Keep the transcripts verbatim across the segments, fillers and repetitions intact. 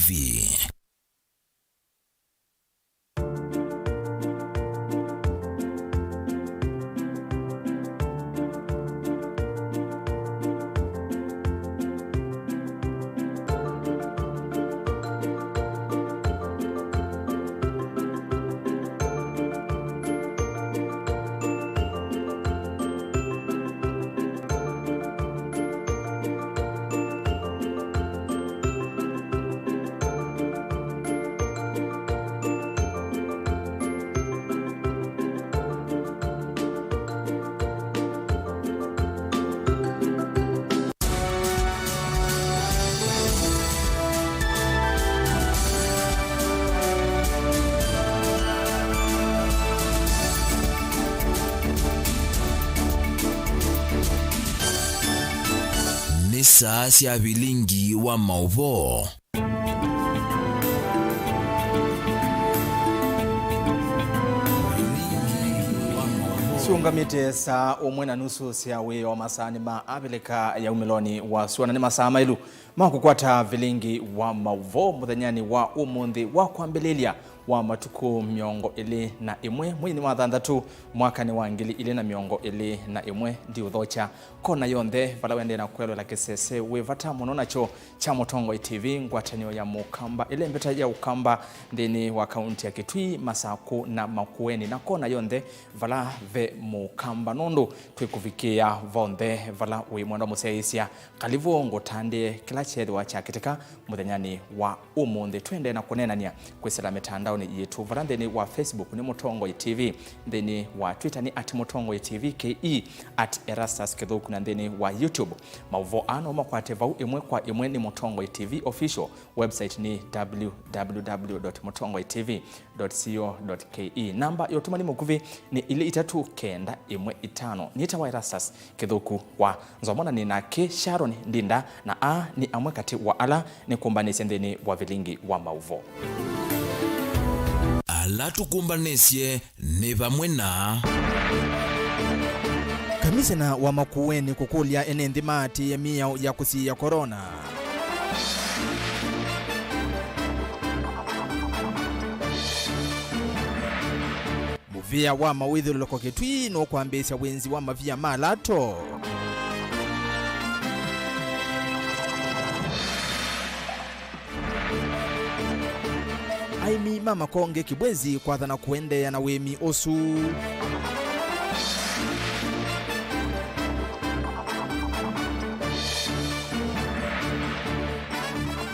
V. Nĩ saa sya vilingi wa maũvoo. Syũngamĩte saa ũmwe na nusu sya wĩoo masaanĩ ma Avilika ya umĩlonĩ wa sua, na nĩ masaa maĩlu ma kũkwata vilingi wa maũvoo mũthenyanĩ wa ũmũnthĩ wa kwambĩlĩlya wa matukũ mĩongo ĩlĩ na ĩmwe mweinĩ wa thanthatũ mwakanĩ wa ngili ilĩ na mĩongo ĩlĩ na ĩmwe. Ndiũthokya kona yonthe vala wendee na kwelwela kĩsese wĩ vata mũno nakyo kya Mũtongoi T V, ngwatanĩo ya Mũkamba, ĩla ĩmbeta ya Ũkamba nthĩnĩ wa kaunti ya Kitui, Masakũ na Makueni, na kona yonthe vala ve Mũkamba, nũndũ twĩkũvikĩĩa vonthe vala wĩ mwendwa mũsyaĩĩsya. Kalivũ ngũtandĩe kĩla kyeethĩwa kyakĩtĩka mũthenyanĩ wa ũmũnthĩ. Twendee na kũneenany'a kwĩsĩla mĩtandaonĩ yitũ, vala nthĩnĩ wa Facebook nĩ Mũtongoi T V, nthĩnĩ wa Twitter nĩ at Mũtongoi T V K E, at Erastus Kĩthũku, na nthĩnĩ wa YouTube maũvoo aa no makwate vau ĩmwe kwa ĩmwe nĩ Mũtongoi T V Official. Website nĩ www dot mũtongoi T V dot co dot K E. Namba ya ũtũmani mũkuvĩ nĩ ilĩ itatũ kenda ĩmwe itano. Nĩtawa Erastus Kĩthũku wa Nzomona, nĩ nake Sharon Ndinda, na aa nĩ amwe katĩ wa ala nĩkũmbanĩsye nthĩnĩ wa vilingi wa maũvoo. Ala tũkũmbanĩsye nĩ vamwe na Kamishena wa Makueni kũkũlya ene nthĩ maatĩĩe mĩao ya kũsiĩĩa korona. Mũvĩa wa mawĩthyũlũlũko Kitui nũkwambĩĩsya wĩnzi wa mavia ma lato. Aĩmi ma makonge Kibwezi kwathana kũendeea na wĩmi ũsu.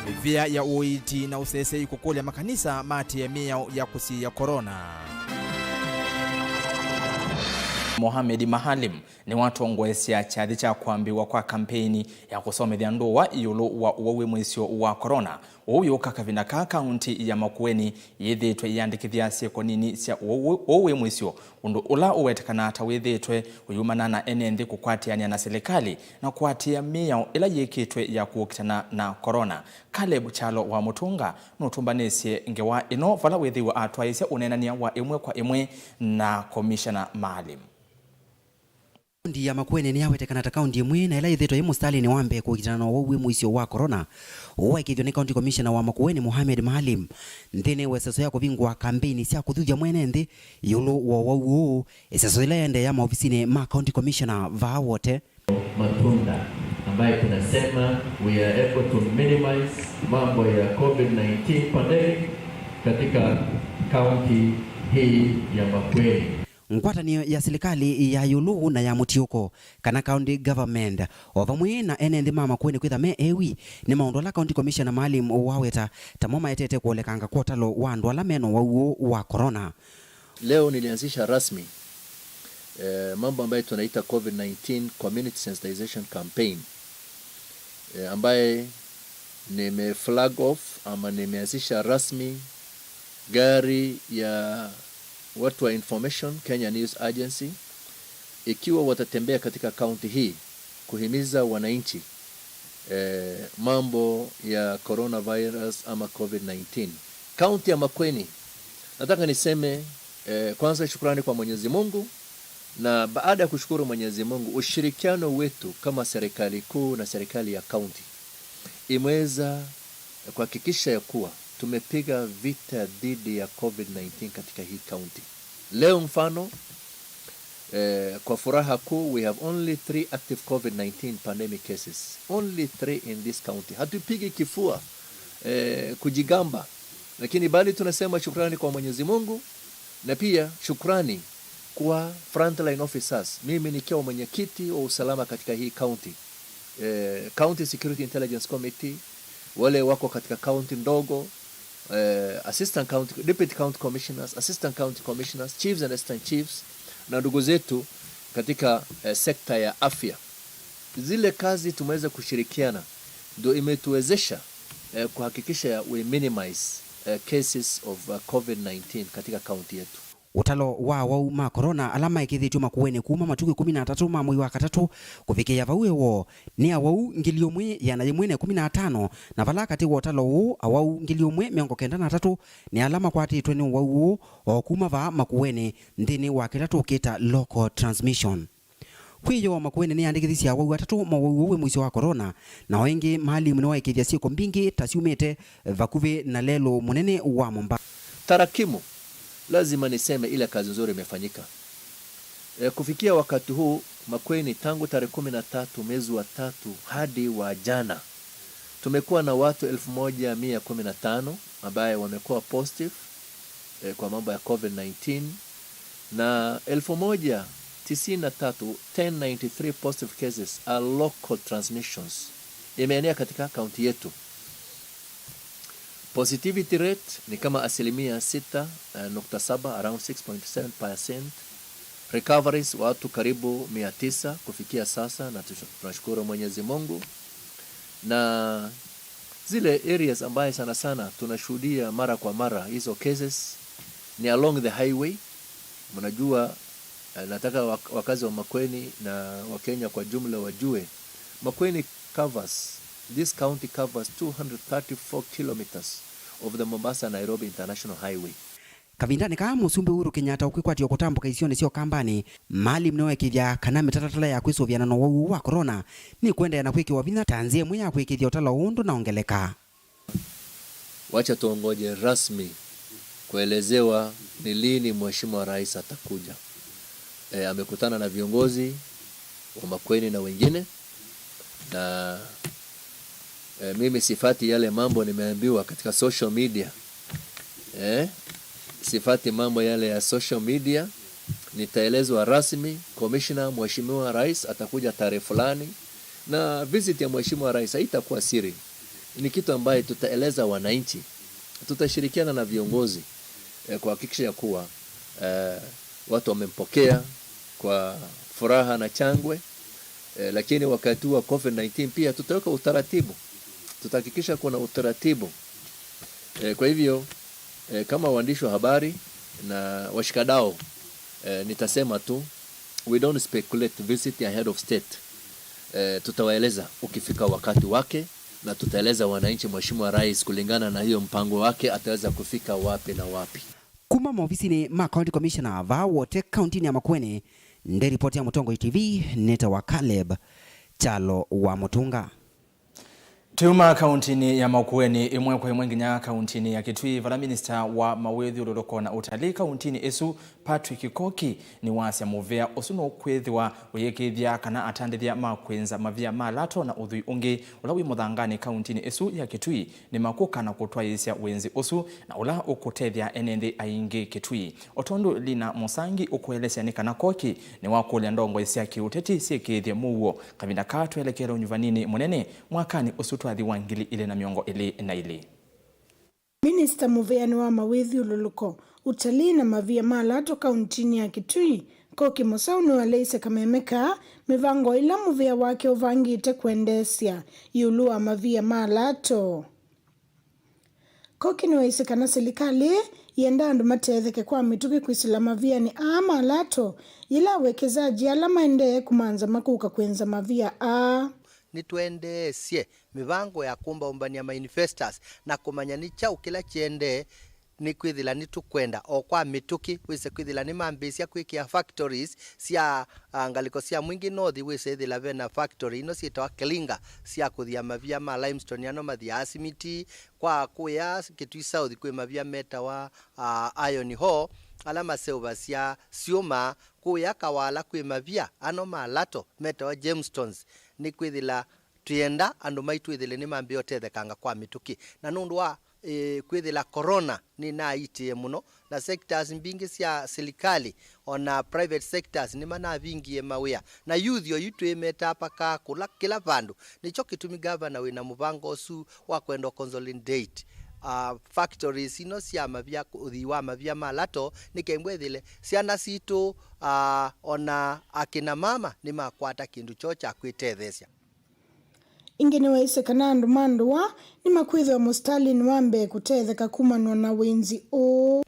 Mĩvĩa ya ũiiti na ũsesei kũkũlya makanisa maatĩĩe mĩao ya kũsiĩĩa korona. Mohamed Maalim nĩwatongoesya kyathĩ kya kwambĩĩwa kwa kambeini ya kũsomethya ndũa ĩũlũ wa ũwau wĩ mũisyo wa korona. Ũu wĩũka kavinda kaa kaunti ya Makueni yĩthĩĩtwe ĩyandĩkĩthya syĩko nini sya ũwau ũũ wĩ mũisyo, ũndũ ũla ũwetekanaa ta wĩthĩĩtwe ũyumana na ene nthĩ kũkwatĩanĩa na silikalĩ na kũatĩĩa mĩao ĩla yĩkĩtwe ya kũkitana na korona. Caleb Kyalo wa Mũtũnga nũtũmbanĩsye ngewa ĩno vala wĩthĩwa atwaĩĩsya ũneenany'a wa ĩmwe kwa ĩmwe na Komishena Maalim. Kaunti ya Makueni nĩyawetekana ta kaunti ĩmwe na ĩla yĩthĩĩtwe yĩ mũsitalĩnĩ wa mbee kũkitana na ũwau wĩ mũisyo wa korona. Ũu waĩkĩĩthw'a nĩ County Commissioner wa Makueni, Mohamed Maalim, nthĩnĩ wa ĩseso ya kũvingũa kambeini sya kũthuthya mwene nthĩ ĩũlũ wa ũwau ũũ, ĩseso yĩla yaendeea maovisinĩ ma County Commissioner vaa Wote. Matunda ambaye tunasema we are able to minimize mambo ya covid nineteen pandemic katika kaunti hii ya Makueni. Ngwatanĩo ya silikalĩ ya ĩũlũ na ya mũtiũko, kana county government, o vamwe na ene nthĩ ma Makueni kwĩtha me ewi, nĩ maũndũ ala County Commissioner Maalim waweta ta mo maetete kũolekanga kwa ũtalo wa andũ ala me na ũwau ũũ wa korona. Leo nilianzisha rasmi, eh, mambo ambayo tunaita covid nineteen Community Sensitization Campaign, eh, ambaye nime flag off ama nimeanzisha rasmi gari ya watu wa information, Kenya News Agency, ikiwa watatembea katika kaunti hii kuhimiza wananchi, eh, mambo ya coronavirus ama covid nineteen. Kaunti ya Makueni, nataka niseme, eh, kwanza shukrani kwa Mwenyezi Mungu, na baada ya kushukuru Mwenyezi Mungu, ushirikiano wetu kama serikali kuu na serikali ya kaunti imeweza kuhakikisha ya kuwa tumepiga vita dhidi ya covid nineteen katika hii county. Leo mfano, eh, kwa furaha kuu, we have only three active covid nineteen pandemic cases. Only three in this county. Hatupigi kifua, eh, kujigamba, lakini bali tunasema shukrani kwa Mwenyezi Mungu, na pia shukrani kwa frontline officers. Mimi nikiwa mwenyekiti wa usalama katika hii county, eh, County Security Intelligence Committee, wale wako katika county ndogo, eh, assistant county, deputy county commissioners, assistant county commissioners, chiefs and assistant chiefs, na ndugu zetu katika, eh, sekta ya afya. Zile kazi tumeweza kushirikiana ndio imetuwezesha, eh, kuhakikisha ya we minimize, eh, cases of, uh, covid nineteen katika county yetu. Ũtalo wa awau ma corona ala maĩkĩĩthĩtw'e Makueni kuma matukũ ĩkũmi na atatũ ma mwei wa katatũ kũvikĩĩa vau ĩwoo nĩ awau ngili ũmwe ĩana yĩmwe na ĩkũmi na atano, na vala katĩ wa ũtalo ũũ awau ngili ũmwe mĩongo kenda na atatũ nĩ ala makwatĩtwe nĩ ũwau ũũ o kuma vaa Makueni nthĩnĩ wa kĩla tũkĩta local transmission. Kwĩyoo Makueni nĩyandĩkĩthisye awau atatũ ma ũwau ũũ wĩ mũisyo wa corona, na o ĩngĩ Maalim nĩwaĩkĩĩthya syĩko mbingĩ ta syumĩte vakuvĩ na lelũ mũnene wa Mombasa. Tarakimu, lazima niseme ile kazi nzuri imefanyika. E, kufikia wakati huu, Makueni, tangu tarehe kumi na tatu mwezi wa tatu hadi wa jana, tumekuwa na watu elfu moja mia kumi na tano ambaye wamekuwa positive, eh, kwa mambo ya covid nineteen, na elfu moja tisini na tatu, ten ninety-three positive cases are local transmissions, imeenea katika kaunti yetu. Positivity rate ni kama asilimia sita, eh, nukta saba, around six point seven percent. Recoveries, watu karibu mia tisa kufikia sasa, na tush-, tunashukuru Mwenyezi Mungu. Na zile areas ambaye sana sana tunashuhudia mara kwa mara hizo cases ni along the highway. Mnajua, eh, nataka wak-, wakazi wa Makueni na Wakenya kwa jumla wajue, Makueni covers, this county covers two hundred thirty-four kilometers of the Mombasa-Nairobi International Highway. Kavindanĩ kaa Mũsumbĩ Uhuru Kenyatta ũkwĩkwatya kũtambũka isionĩ sya Ũkambanĩ, Maalim nĩweekĩĩthya kana mĩtatatala ya kwĩsũvĩana na ũwau ũũ wa corona nĩkũendeea na kwĩkĩwa vinya ta nzĩa ĩmwe ya kũĩkĩĩthya ũtalo ũũ ndũnaongeleka. Wacha tuongoje rasmi kuelezewa ni lini Mheshimiwa Rais atakuja. E, amekutana na viongozi wa Makueni na wengine, na, e, mimi sifati yale mambo nimeambiwa katika social media. E, sifati mambo yale ya social media. Nitaelezwa rasmi, Commissioner, Mheshimiwa Rais atakuja tarehe fulani, na visit ya Mheshimiwa Rais haitakuwa siri. Ni kitu ambaye tutaeleza wananchi. Tutashirikiana na viongozi, eh, kuhakikisha ya kuwa, eh, watu wamempokea kwa furaha na shangwe, eh, lakini wakati huu wa covid nineteen pia tutaweka utaratibu. Tutahakikisha kuna utaratibu. Eh, kwa hivyo, eh, kama waandishi wa habari na washikadau, eh, nitasema tu, we don't speculate visit ahead of state. Eh, tutawaeleza ukifika wakati wake, na tutaeleza wananchi Mheshimiwa Rais kulingana na hiyo mpango wake ataweza kufika wapi na wapi. Kuma maovisinĩ ma County Commissioner vaa Wote kauntinĩ ya Makueni, nde ripoti ya Mũtongoi T V, nĩtawa Caleb Kyalo wa Mũtunga. Tuma kauntinĩ ya Makueni ĩmwe kwa ĩmwe nginya kauntinĩ ya Kitui, vala minista wa mawĩthyũlũlũko na ũtalii kauntinĩ ĩsu, Patrick Koki, nĩwasya mũvĩa ũsu nũkwĩthĩwa ũyĩkĩĩthya kana atandĩthya ma kwĩnza mavia ma lato na ũthwii ũngĩ ũla wĩ mũthanganĩ kauntinĩ ĩsu ya Kitui nĩmakũka na kũtwaĩĩsya wĩnzi ũsu na ũla ũkũtethya ene nthĩ aingĩ Kitui. O tondũ Lina Mũsangi ũkũelesya nĩ kana Koki nĩwakũlya ndongoi sya kĩũteti syĩkĩĩthye mũuo kavinda kaa twelekele ũnyuvaninĩ mũnene mwakanĩ ũsu twathi wa ngili ilĩ na mĩongo ĩlĩ na ilĩ. Minista mũvĩanĩ wa mawĩthyũlũlũko, ũtalii na mavia ma lato kauntinĩ ya Kitui, Koki Mũsau nĩwaleisye kameme kaa mĩvango ĩla mũvĩa wake ũvangĩte kwendeesya ĩũlũ wa mavia ma lato. Koki nĩwaisye kana silikalĩ yĩenda andũ matetheke kwa mĩtũkĩ kwĩsĩla mavianĩ aa ma lato, yĩla awekezaji ala maendee kũmanza makũka kwĩnza mavia aa. Nĩtwendeesye mĩvango ya kũmbaũmbany'a ma investors na kũmanya nĩ kyaũ kĩla kĩendee Nĩkwĩthĩla nĩtũkwenda o kwa mĩtũkĩ, wĩse kwĩthĩla nĩmambĩĩsya kwĩkĩa factories sya, ah, ngalĩko sya Mwingi North, wĩse ĩthĩla vena factory ino syĩtawa Klinga sya kũthia mavia ma limestone ano mathiaa simiti, kwa kũya Kitui South kwĩ mavia metawa, ah, iron ore, ala maseũvasya syũma, kũya Kawala kwĩ mavia ano ma lato metawa gemstones. Nĩkwĩthĩla twĩenda andũ maitũ ĩthĩle nĩmambĩĩa ũtethekanga kwa mĩtũkĩ. Na nũndũ wa, eh, kwĩthĩla corona nĩnaitĩe mũno, na sectors mbingĩ sya silikalĩ, o na private sectors nĩmanavingie mawĩa, na youth oyu twĩmetaa pakaa kũla kĩla vandũ. Nĩkyo kĩtumi gavana wĩ na mũvango ũsu wa kwenda consolidate, ah, factories ino sya mavia, ũthii wa mavia ma lato, nĩ kembwa ĩthĩle syana sitũ, ah, o na akina mama nĩmakwata kĩndũ kyoo kya kwĩtetheesya. Ĩngĩ nĩwaisye kana andũ ma ndũa nĩmakwĩthĩwa mũsitalĩnĩ wa mbee kũtetheka kumanwa na wĩnzi ũũ.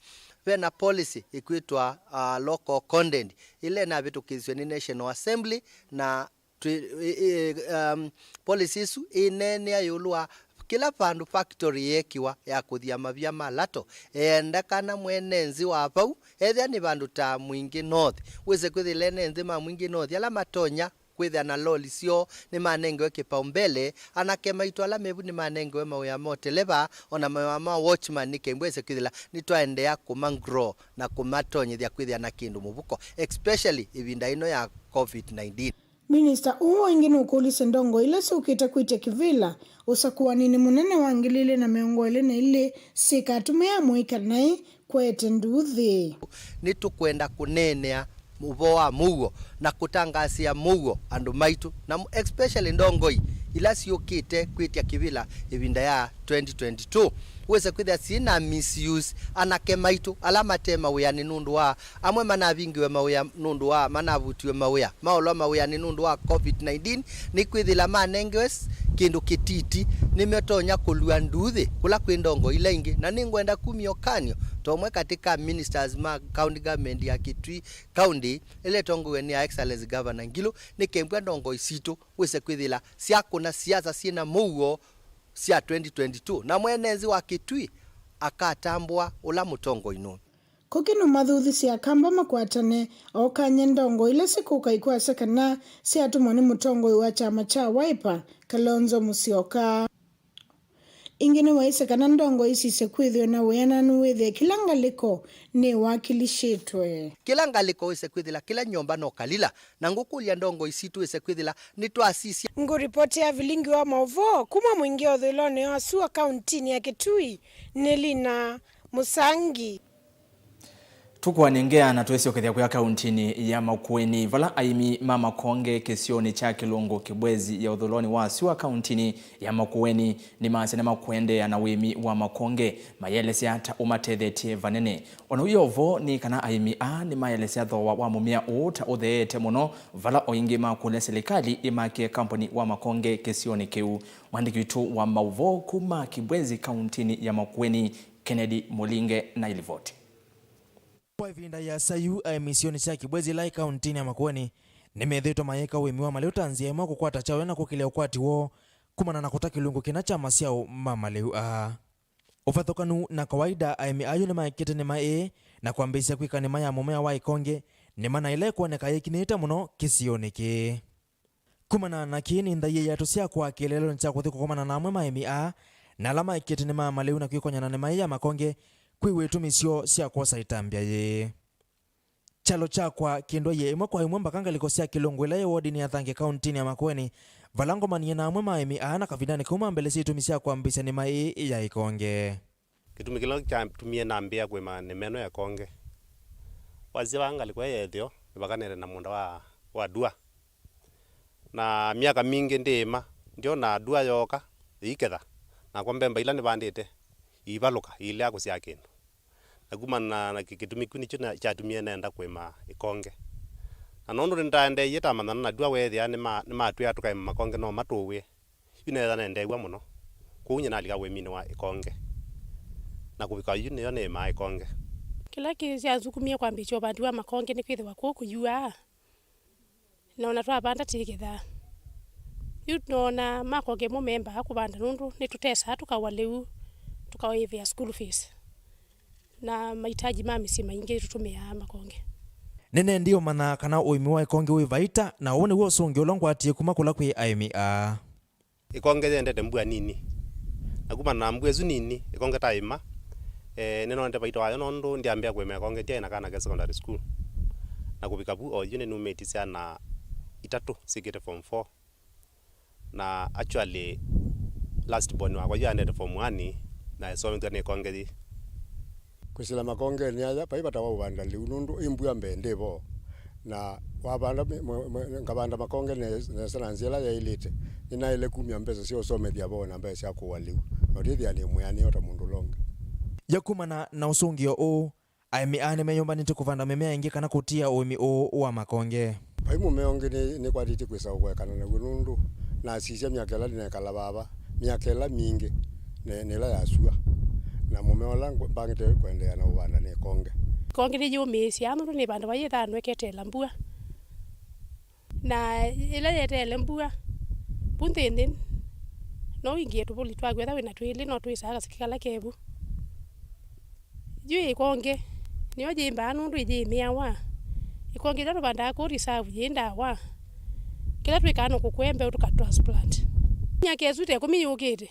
Ve na policy ĩkwĩtwa, uh, local content, ĩla ĩnavĩtũkĩĩsw'e nĩ National Assembly, na twĩ, ĩ, ĩ, um, policy ĩsu ĩneenea ĩũlũ wa kĩla vandũ factory yeekĩwa ya kũthia mavia ma lato, eendekana mwene nzĩ wa vau, ethĩa nĩ vandũ ta Mwingi North, wĩse kwĩthĩla ene nzĩ ma Mwingi North ala matonya kwĩthĩa na loli syoo nĩmanengewe kĩpaumbele, anake maitũ ala mevu nĩmanengewe mawĩa ma ũteleva, o na mawĩa ma watchman, nĩ kembwa ĩse kwĩthĩla nĩtwaendeea kũma grow na kũmatonyethya kwĩthĩa na kĩndũ mũvuko, especially ĩvinda ĩno ya covid nineteen. Minista ũũ ĩngĩ nũkũlisye ndongoi ila syũkĩte kwĩtya kĩvĩla ũsakũaninĩ mũnene wa ngili ilĩ na mĩongo ĩlĩ na ilĩ syĩkatũmĩa mũika naĩ kwete nduuthĩ. Nĩtũkwenda kũneenea ũvoo wa mũuo na kũtangaasĩa mũuo andũ maitũ, na especially ndongoi ila syũkĩte kwĩtya kĩvĩla ĩvinda ya twenty twenty-two. Wĩse kwĩthĩa syĩ na misuse anake maitũ ala mate mawĩanĩ nũndũ wa amwe manavingiwe mawĩa nũndũ wa manavutiwe mawĩa maolwa mawĩanĩ nũndũ wa covid nineteen, nĩkwĩthĩla manengewe s-, kĩndũ kĩtiti, nĩmetonya kũlua nduuthĩ kũla kwĩ ndongoi ila ingĩ. Na nĩngwenda kumya ũkany'o ta ũmwe katĩ ka ministers ma county government ya Kitui County ĩla ĩtongoew'e nĩ Her Excellency Governor Ngilũ, nĩ kembwa ndongoi sitũ wĩse kwĩthĩla syakũna siasa syĩ na mũuo sya twenty twenty-two, na mwene nzĩ wa Kitui akatambũa ũla mũtongoi nũũ. Kũkĩ nũmathuthisye Akamba makwatane, okany'e ndongoi ila sikũka ikwasya kana syatũmwa nĩ mũtongoi wa kyama kya Wiper, Kalonzo Musyoka. Ĩngĩ nĩwaisye kana ndongoi sisye kwĩthĩwe na wĩananu wĩthĩe kĩla ngalĩko nĩwakilishĩtwe. Kĩla ngalĩko wĩse kwĩthĩla kĩla nyũmba no kalila, na ngũkũlya ndongoi sitũ wĩse kwĩthĩla nĩtwasisya. Ngũripotea vilingi wa maũvoo kuma Mwingi ũthũĩlonĩ wa sua kauntinĩ ya Kitui, nĩ Lina Mũsangi. Tũkũanĩe ngea na twĩsyokethya kũya kauntinĩ ya Makueni, vala aĩmi ma makonge kĩsionĩ kya Kĩlũngũ Kĩbwezi ya ũthũĩlonĩ wa sua kauntinĩ ya Makueni nĩmaasya nĩmakũendeea na ũĩmi wa makonge, mayĩelesya ta ũmatethetye vanene. O na ũu yo vo nĩ kana aĩmi aa nĩmaelesya thooa wa mũmea ũũ ta ũtheete mũno, vala o ĩngĩ makũlya silikalĩ ĩmakĩe kambuni wa makonge kĩsionĩ kĩu. Mwandĩki witũ wa maũvoo kuma Kĩbwezi kauntinĩ ya Makueni, Kennedy Mũlinge na ilivoti. Kwa ĩvinda yĩasa yu, aĩmi isionĩ sya Kĩbwezi ĩla ĩ kauntinĩ ya Makueni nĩmethĩĩtwe mayĩka ũĩmi wa malĩu ta nzĩa ĩmwe kũkwata kyaũ na kũkĩlya ũkwati woo kumana na kũta kĩlungu kĩna kya masyaũ ma malĩu aa. Ũvathũkanu na kawaida, aĩmi ayu nĩmaekete nĩma ĩĩ na kwambĩĩsya kwĩka nĩma ya mũmea wa ĩkonge, nĩma na ĩla ĩkwoneka yĩkinĩte mũno kĩsionĩ kĩĩ. Kumana na kĩĩ, nĩ nthaie yatũ syakwa kĩeleelonĩ kya kũthi kũkomana na amwe ma aĩmi aa na ala maekete nĩma malĩu na kwĩkony'a na nĩma ĩĩ ya makonge kwĩw'a itumi syoo sya kwosa ĩtambya yĩĩ. Kyalo kyakwa kĩndwaie ĩmwe kwa ĩmwe mbaka ngalĩko sya Kĩlũngũ ĩla yĩ wodinĩ ya Thange kauntinĩ ya Makueni, vala ngomanie na amwe ma aĩmi aa na kavindanĩ kau mambelesye itumi sya kwambĩĩsya nĩma ĩĩ ya ĩkonge. Kĩtumi kĩla kyatumie nambĩĩa kũĩma nĩma ĩno ya ĩkonge, wasya vaa ngalĩko ĩĩ ya ĩtheo nĩvakanĩte na mũũnda wa, wa ndua. Na myaka mingĩ ndĩĩma, ndyona ndua yooka ĩiketha, nakwa mbemba ila nĩvandĩte iivalũka, iilea kũsyaa kĩndũ. Na kumana na, na kĩ-, kĩtumi kĩu nĩkyo na-, kyatumie nenda kũĩma ĩkonge. Na nũndũ nĩndaendeeie tamanyana na ndua, weethĩa nĩma-, nĩmatwĩa tũkaĩma makonge no matũw'ĩe. Yu neetha nendeew'a mũno. Kwoou nyie nalika ũĩminĩ wa ĩkonge. Na kũvika yu nĩyo nĩĩmaa ĩkonge. Kĩla kĩsyasukumie kwambĩĩsya ũvandi wa makonge nĩ kwĩthĩwa kũũ kũyuaa. Na ona twavanda tĩkethaa. Yu noona makonge mo membaa kũvanda nũndũ nĩtũtesaa tũkawa lĩu, tũkaĩvĩa school fees. na mahitaji ma mĩsyĩ maingĩ tũtũmĩaa makonge. Nĩnendie ũmanya kana ũĩmi wa ĩkonge wĩ vaita, na ũũ nĩw'o ũsũngĩo ũla ngwatie kuma kũla kwĩ aĩmi aa. Ĩkonge yendete mbua nini, na kumana na mbua ĩsu nini, ĩkonge taĩma, eh, nĩnonete vaita wayo, nũndũ ndyambĩa kũĩma ĩkonge ndyaĩ na kana ke secondary school. Na kũvika vu o yu nĩnumĩtye syana itatũ syĩkĩte form four. Na actually, last born wakwa yu aendete form one, na ĩsomethw'a nĩ ĩkonge yĩ. Kwĩsĩla makongenĩ aya, vai vata wa ũvanda lĩu, nũndũ ĩ mbua mbee ndĩ vo. Na wavanda mĩ-, mwe-, mwe-, ngavanda makonge ne-, nesa na nzĩa ĩla yaĩlĩte, nĩnaĩle kumya mbesa sya ũsomethya vo na mbesa sya kũa lĩu, na ũtĩthĩa nĩ mwĩanĩo ta mũndũ ũla ũngĩ. Ya kumana na ũsũngĩo ũũ, aĩmi aa nĩmeyũmbanĩtye kũvanda mĩmea ĩngĩ kana kũtia ũĩmi ũũ wa makonge. Vai mũmea ũngĩ nĩ-, nĩkwatĩtye kwĩsa ũkũekana naw'o, nũndũ nasisya myaka ĩla nĩnekala vava, myaka ĩla mingĩ nĩ, nĩ ĩla ya sua, na mũmea ũla ngũ-, mbangĩte kũendeea na ũvanda nĩ ĩkonge. Ĩkonge nĩyĩũmĩĩsyaa nũndũ nĩ vandũ vai ĩthanwe ĩketeela mbua, na ĩla yeteele mbua vu nthĩnĩ, no ũingĩe tũvũli twaku, ethĩwa wĩna twĩlĩ, no twĩsaa kasiki kala kevu. Yu ĩkonge nĩyo yĩmbaa nũndũ ĩyĩmĩawa. Ĩkonge ĩla tũvandaa kũu reserve yĩ ndawa. Kĩla twĩkaa no kũkũe mbeũ tũka transplant. Myaka ĩsu ta ĩkũmi yũkĩte,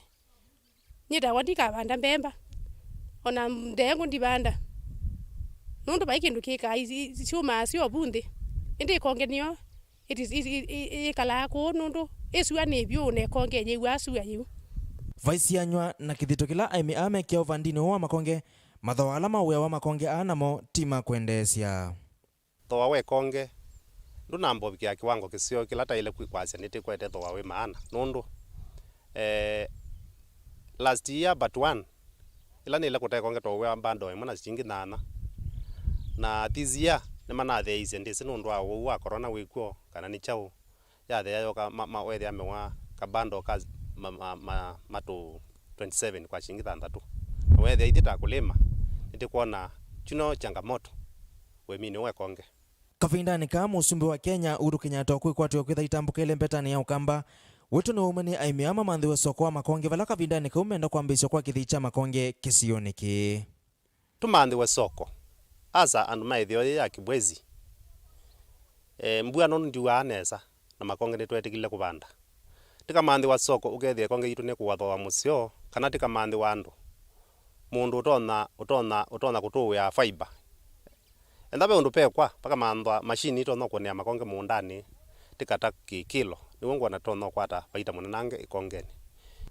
nyĩtawa ndikavanda mbemba, ona ndeengũ ndivanda, nũndũ vai kĩndũ kĩkaa i-, i-, syũmaa syo vu nthĩ. Ĩndĩ ĩkonge nĩyo It is, it, it, it, yĩkalaa kũũ nũndũ ĩsua nĩ vyũ na ĩkonge yĩw'aa sua yĩu. Vai syanywa na kĩthito kĩla aĩmi aa mekĩa ũvandinĩ ũũ wa makonge, mathooa ala ma wĩa wa makonge aa namo ti ma kwendeesya. Thooa wa ĩkonge ndũnamba ũvikĩa kĩwango kĩseo kĩla taĩle kwĩ-, kwasya nĩtĩkwete thooa wĩ maana, nũndũ, eh, last year but one, ĩla nĩle kũte ĩkonge twaũĩa bundle ĩmwe na silingi nyanya. Na this year nĩmanatheeisye ndĩsĩ nũndũ wa ũwau wa corona wĩ kw'o kana nĩ kyaũ, yathea yoka ma, ma, wethĩa mewa ka bundle ka ma, ma, ma, matũ twenty seven kwa silingi thanthatũ. Na wethĩa ithyĩ ta akũlĩma nĩtĩkwona kyu no changamoto ũĩminĩ ũũ wa ĩkonge. Kavindanĩ kaa, mũsumbĩ wa Kenya, Uhuru Kenyatta, ũkwĩkwatĩwa kwĩtha itambũkĩle mbetanĩ ya Ũkamba, wĩto nĩwaumw'a nĩ aĩmi aa mamanthĩwe soko wa makonge, vala kavindanĩ kau menda kwambĩĩsya kwa kĩthei kya makonge kĩsionĩ kĩĩ. Tũmanthĩwe soko. Asa andũ ma ĩtheo yĩĩ ya Kibwezi. E, mbua nũndũ ndiw'aa nesa, na makonge nĩtwetĩkĩlile kũvanda. Tĩkamanthĩwa soko, ũkethĩa ĩkonge yitũ nĩkũathooa mũseo, kana tĩkamanthĩwa andũ. Mũndũ ũtonya, ũtonya, ũtonya kũtũũĩa fiber. Enda ve ũndũ pekwa, vakamanthwa mashini itonya kũnĩa makonge mũũndanĩ, tĩkata kĩkĩlo, nĩw'o ngwona tonya ũkwata vaita mũnenange ĩkongenĩ.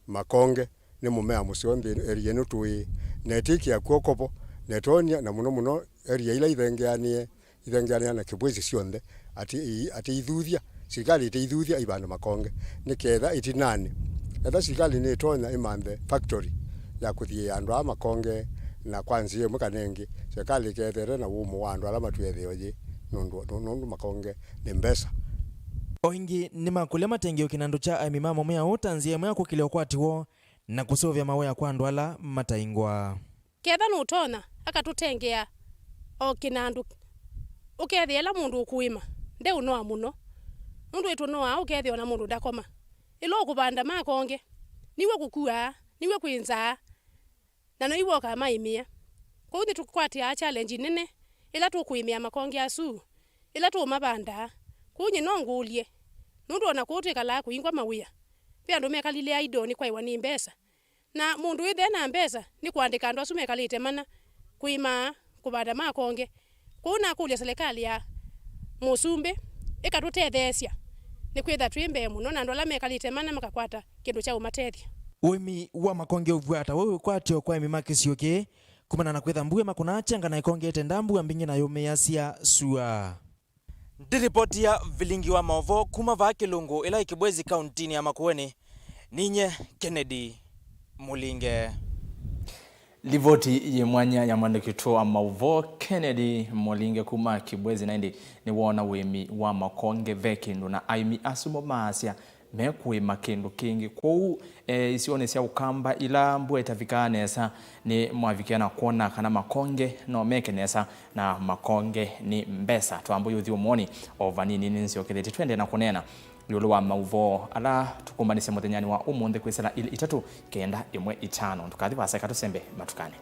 Makonge nĩ mũmea mũseo nthĩ area ĩno tũĩ, na ĩtĩkĩa kw'oko vo, na ĩtonya, na mũno mũno area ila ithengeanĩe, ithengeanĩa na Kibwezi syonthe, atĩ i-, atĩ ithuthya, silikalĩ ĩtĩithuthya ivande makonge, nĩ ketha ĩtinanĩ. Etha silikalĩ nĩtonya ĩmanthe factory ya kũthiĩa andũ aa makonge, na kwa nzĩa ĩmwe kana ĩngĩ, silikalĩ ĩkethete na wũmũ wa andũ ala matwĩe ĩtheo yĩ, nũndũ, nũ-, nũndũ makonge nĩ mbesa. O ĩngĩ, nĩmakũlya matengeo kĩnandũ kya aĩmi ma mũmea ũũ ta nzĩa ĩmwe ya kũkĩlya ũkwati woo na kũseũvya mawĩa kwa andũ ala mataingwa. Ketha nũtonya, akatũtengea o kĩnandũ. Ũkethĩa ĩla mũndũ ũkũĩma ndeũnoa mũno, nũndũ ĩtũnoaa ũkethĩa ona mũndũ ndakoma. Ĩla ũkũvanda makonge, niw'o kũkuaa, niw'o kwĩ nzaa, na noiw'o ũkamaĩmĩa. Kwoou nĩtũkwatĩaa challenge nene ĩla tũkũĩmĩa makonge asu, ĩla tũũmavandaa. Kwoou nyie no ngũlye, nũndũ ona kũu twĩkalaa kũingwa mawĩa, ve andũ mekalile idle nĩ kwaĩwa nĩ mbesa. Na mũndũ wĩthĩe na mbesa nĩ kũandĩka andũ asu mekalĩte mana kũĩmaa, kũvanda makonge. Kwoou nakũlya silikalĩ ya mũsumbĩ ĩkatũtetheesya, nĩkwĩtha twĩ mbee mũno na andũ ala mekalĩte mana makakwata kĩndũ kya ũmatethya. Ũĩmi wa makonge ũvw'aa ta wĩ wĩkwatyo kwa aĩmi ma kĩsio kĩĩ, kumana na kwĩtha mbua ĩmakũnaa kyenga na ĩkonge ĩtendaa mbua mbingĩ na yũmĩĩasya sua. Ndiripotia vilingi wa maũvoo kuma vaa Kĩlũngũ, ĩla ĩ Kibwezi, kauntinĩ ya Makueni, ninye Kennedy Mũlinge. Livoti yĩ mwanya ya mwandĩki witũ wa maũvoo Kennedy Mũlinge kuma Kibwezi, na ĩndĩ nĩwoona ũĩmi wa makonge ve kĩndũ, na aĩmi asu mo maasya mekũĩma kĩndũ kĩngĩ. Kwoou, e, isionĩ sya Ũkamba ila mbua ĩtavikaa nesa, nĩ mwavikia na kwona kana makonge no meke nesa, na makonge nĩ mbesa. Twambũie ũthiũmũonĩ o vanini, nĩnzyokethĩtye twende na kũneena ĩũlũ wa maũvoo ala tũkũmbanĩsye mũthenyanĩ wa ũmũnthĩ kwĩsĩla ilĩ itatũ kenda ĩmwe itano. Ndũkathi vaasa, eka tũsembe matukanĩ.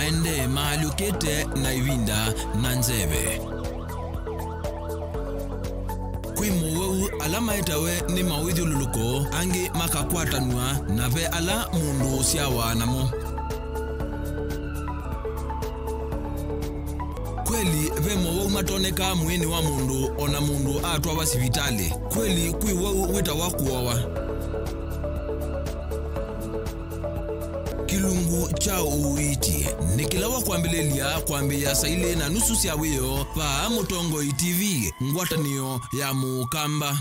Ende maalyũkĩte na ĩvinda na nzeve. Kwĩ mowau ala maetawe nĩ mawĩthyũlũlũko, angĩ makakwatanw'a, na ve ala mũndũ ũsyawa namo. Kweli, ve mowau matonekaa mwĩĩnĩ wa mũndũ o na mũndũ atwawa sivitalĩ. Kweli, kwĩ wau wĩtawa kũowa. Kĩlungu kya ũiiti nĩ kĩla wa kwambĩlĩlya kwambĩĩa saa ilĩ na nusu sya wĩoo vaa Mũtongoi T V, ngwatanĩo ya Mũkamba.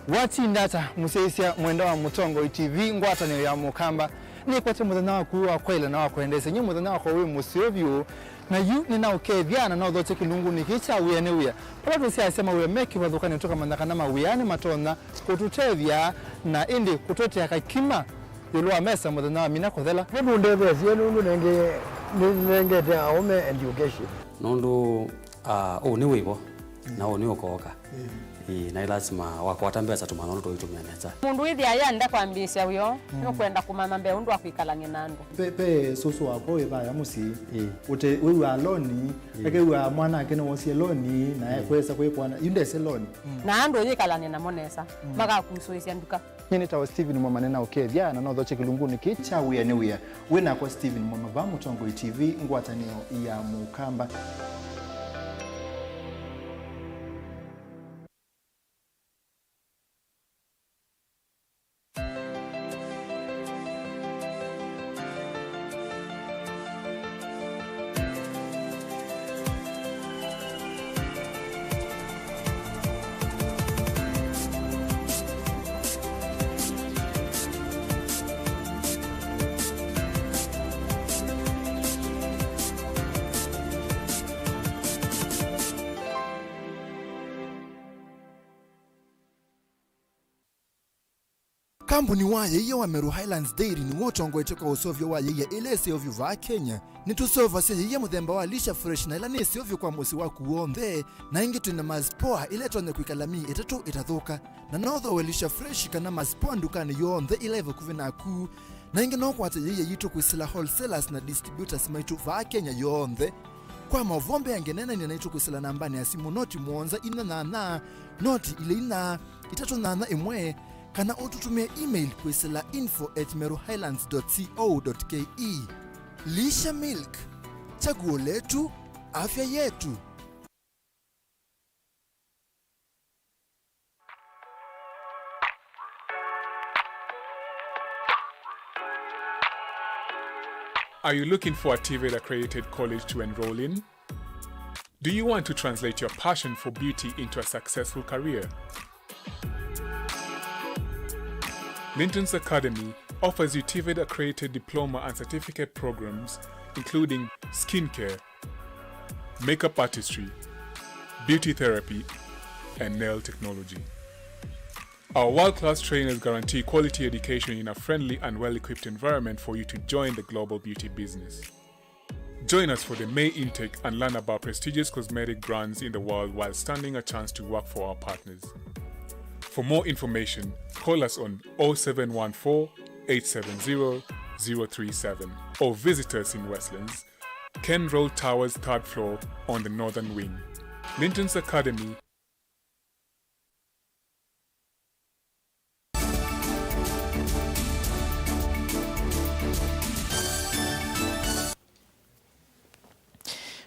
Watinda ata, mũsyaĩĩsya mwenda wa Mũtongoi T V, ngwatanĩo ya Mũkamba? Nĩkwete mũthenya waku wa kwaĩla na wa kwendeesya. Nyie mũthenya wakwa wĩ mũseo vyũ, na yu nĩnaũkethya na nothokye kĩlungunĩ kĩĩ kya Wĩa nĩ Wĩa, vala tũsyaĩĩsya mawĩa me kĩvathũkany'o, tũkamanya kana mawĩa nĩmatonya kũtũtethya na ĩndĩ kũtũetea kakima ĩũlũ wa mesa mũthenya wa mina kũthela. Nĩnũndetheesye nũndũ nenge-, nĩnengete aũme education. Nũndũ, ah, ũũ nĩ wĩvo, na ũũ nĩ ũkooka. Ĩĩ, na ĩ lasima wakwata mbesa tũmanya ũndũ tũitũmĩa nesa. Mũndũ wĩthĩaa yenda kwambĩĩsya wĩoo, nũkwenda kũmanya mbee ũndũ wa kwĩkalany'a na andũ. Ve, ve sũsũ wakwa wĩ vaya mũsyĩ. Ĩĩ. Ũte wĩw'aa loni, ĩĩ, akew'aa mwanake nĩwosie loni, na, ĩĩ, ekwesa kwĩkwana, yu ndese loni. Na andũ ũyĩkalany'a namo nesa, makakusũĩsya nduka. Nyie nĩtawa Stephen Mwama, nĩnaũkethya na nothokye kĩlungunĩ kĩĩ kya Wĩa nĩ Wĩa. Wĩ nakwa Stephen Mwama vaa Mũtongoi T V, ngwatanĩo ya Mũkamba. Kambuni wa yĩia wa Meru Highlands Dairy nĩw'o ũtongoetye kwa ũseũvyo wa yĩia ĩla ĩseũvyo vaa Kenya. Nĩtũseũvasya yĩia mũthemba wa Lisha Fresh, na ĩla nĩ ĩseũvyo kwa mũsyĩ waku w'onthe. Na ĩngĩ twĩ na Mars Poa ĩla ĩtonya kwĩkala myei ĩtatũ ĩtathũka. Na no ũthooe Lisha Fresh kana Mars Poa ndukanĩ yonthe ĩla ĩ vakuvĩ naku. Na ĩngĩ no ũkwate yĩia yitũ kwĩsĩla wholesalers na distributors maitũ vaa Kenya yonthe. Kwa maũvoo mbeange, neenany'a naitũ kwĩsĩla nambanĩ ya simũ noti mũonza inya nyanya, noti ilĩ inya, itatũ nyanya ĩmwe, kana ũtũtũmĩe email kwĩsĩla info at meruhighlands dot co dot ke. Lisha Milk, chaguo letu, afya yetu. Are you looking for a TVET accredited college to enroll in? Do you want to translate your passion for beauty into a successful career? Linton's Academy offers you TVET accredited diploma and certificate programs, including skincare, makeup artistry, beauty therapy, and nail technology. Our world-class trainers guarantee quality education in a friendly and well-equipped environment for you to join the global beauty business. Join us for the May intake and learn about prestigious cosmetic brands in the world while standing a chance to work for our partners. For more information, call us on oh seven one four, eight seven zero, zero three seven or visit us in Westlands, Ken Roll Towers, third floor, on the northern wing. Linton's Academy.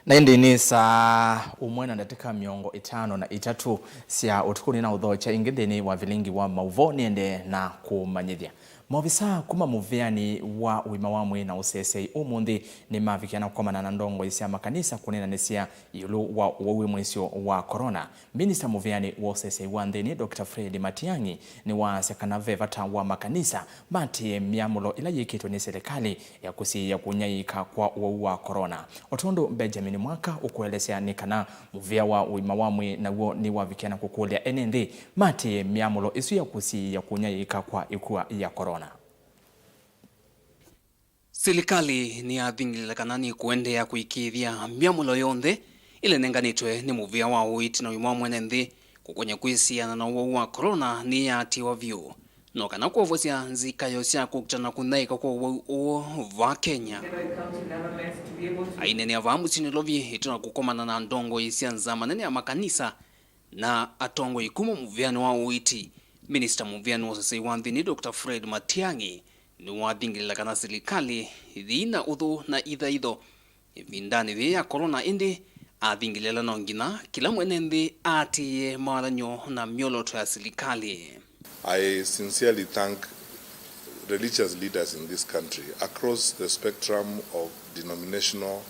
Na ĩndĩ nĩ saa ũmwe na ndatĩka mĩongo ĩtano na itatũ sya ũtukũ. Nĩnaũthokya ĩngĩ nthĩnĩ wa vilingi wa maũvoo nĩende na kũmanyĩthya. Maovisaa kuma mũvĩanĩ wa ũima wa mwĩĩ na ũseseĩ ũmũnthĩ nĩmavikĩa na kũkomana na ndongoi sya makanisa kũneenanĩsya ĩũlũ wa ũwau wĩ mũisyo wa corona. Minista mũvĩanĩ wa ũseseĩ wa nthĩnĩ, Doctor Fred Matiang'i, nĩwaasya kana ve vata wa makanisa maatĩĩe myamũlo ĩla yĩkĩtwe nĩ silikalĩ ya kũsiĩĩa kũnyaĩĩka kwa ũwau wa corona. O tondũ Benjamin Mwaka ũkũelesya nĩ kana mũvĩa wa ũima wa mwĩĩ naw'o nĩwavikĩa na kũkũlya ene nthĩ maatĩĩe myamũlo ĩsu ya kũsiĩĩa kũnyaĩĩka kwa ĩkua ya corona. Silikalĩ nĩyathing'ĩlĩla kana nĩkũendeea kũĩkĩĩthya myamũlo yonthe ĩla ĩnenganĩtwe nĩ mũvĩa wa ũiiti na ũima wa mwene nthĩ Kũkũnya kwĩsiana na ũwau wa corona nĩyaatĩĩwa vyũ, no kana kwovosya nzikayo sya kũkita na kũnyaĩĩka kwa ũwau ũũ vaa Kenya. Aineenea vaa mũsyĩ Nairobi ĩtina kũkomana na ndongoi sya nzama nene ya makanisa na atongoi kuma mũvĩanĩ wa ũiiti, minista mũvĩanĩ wa ũsesei wa nthĩnĩ Doctor Fred Matiang'i nĩwathingĩlĩla kana silikalĩ yĩi na ũthũ na ithaitho ĩvindanĩ yĩĩ ya corona, ĩndĩ athingĩlĩla no nginya kĩla mwene nthĩ aatĩĩe mawathan'yo na myolooto ya silikalĩ. I sincerely thank religious leaders in this country across the spectrum of denominational,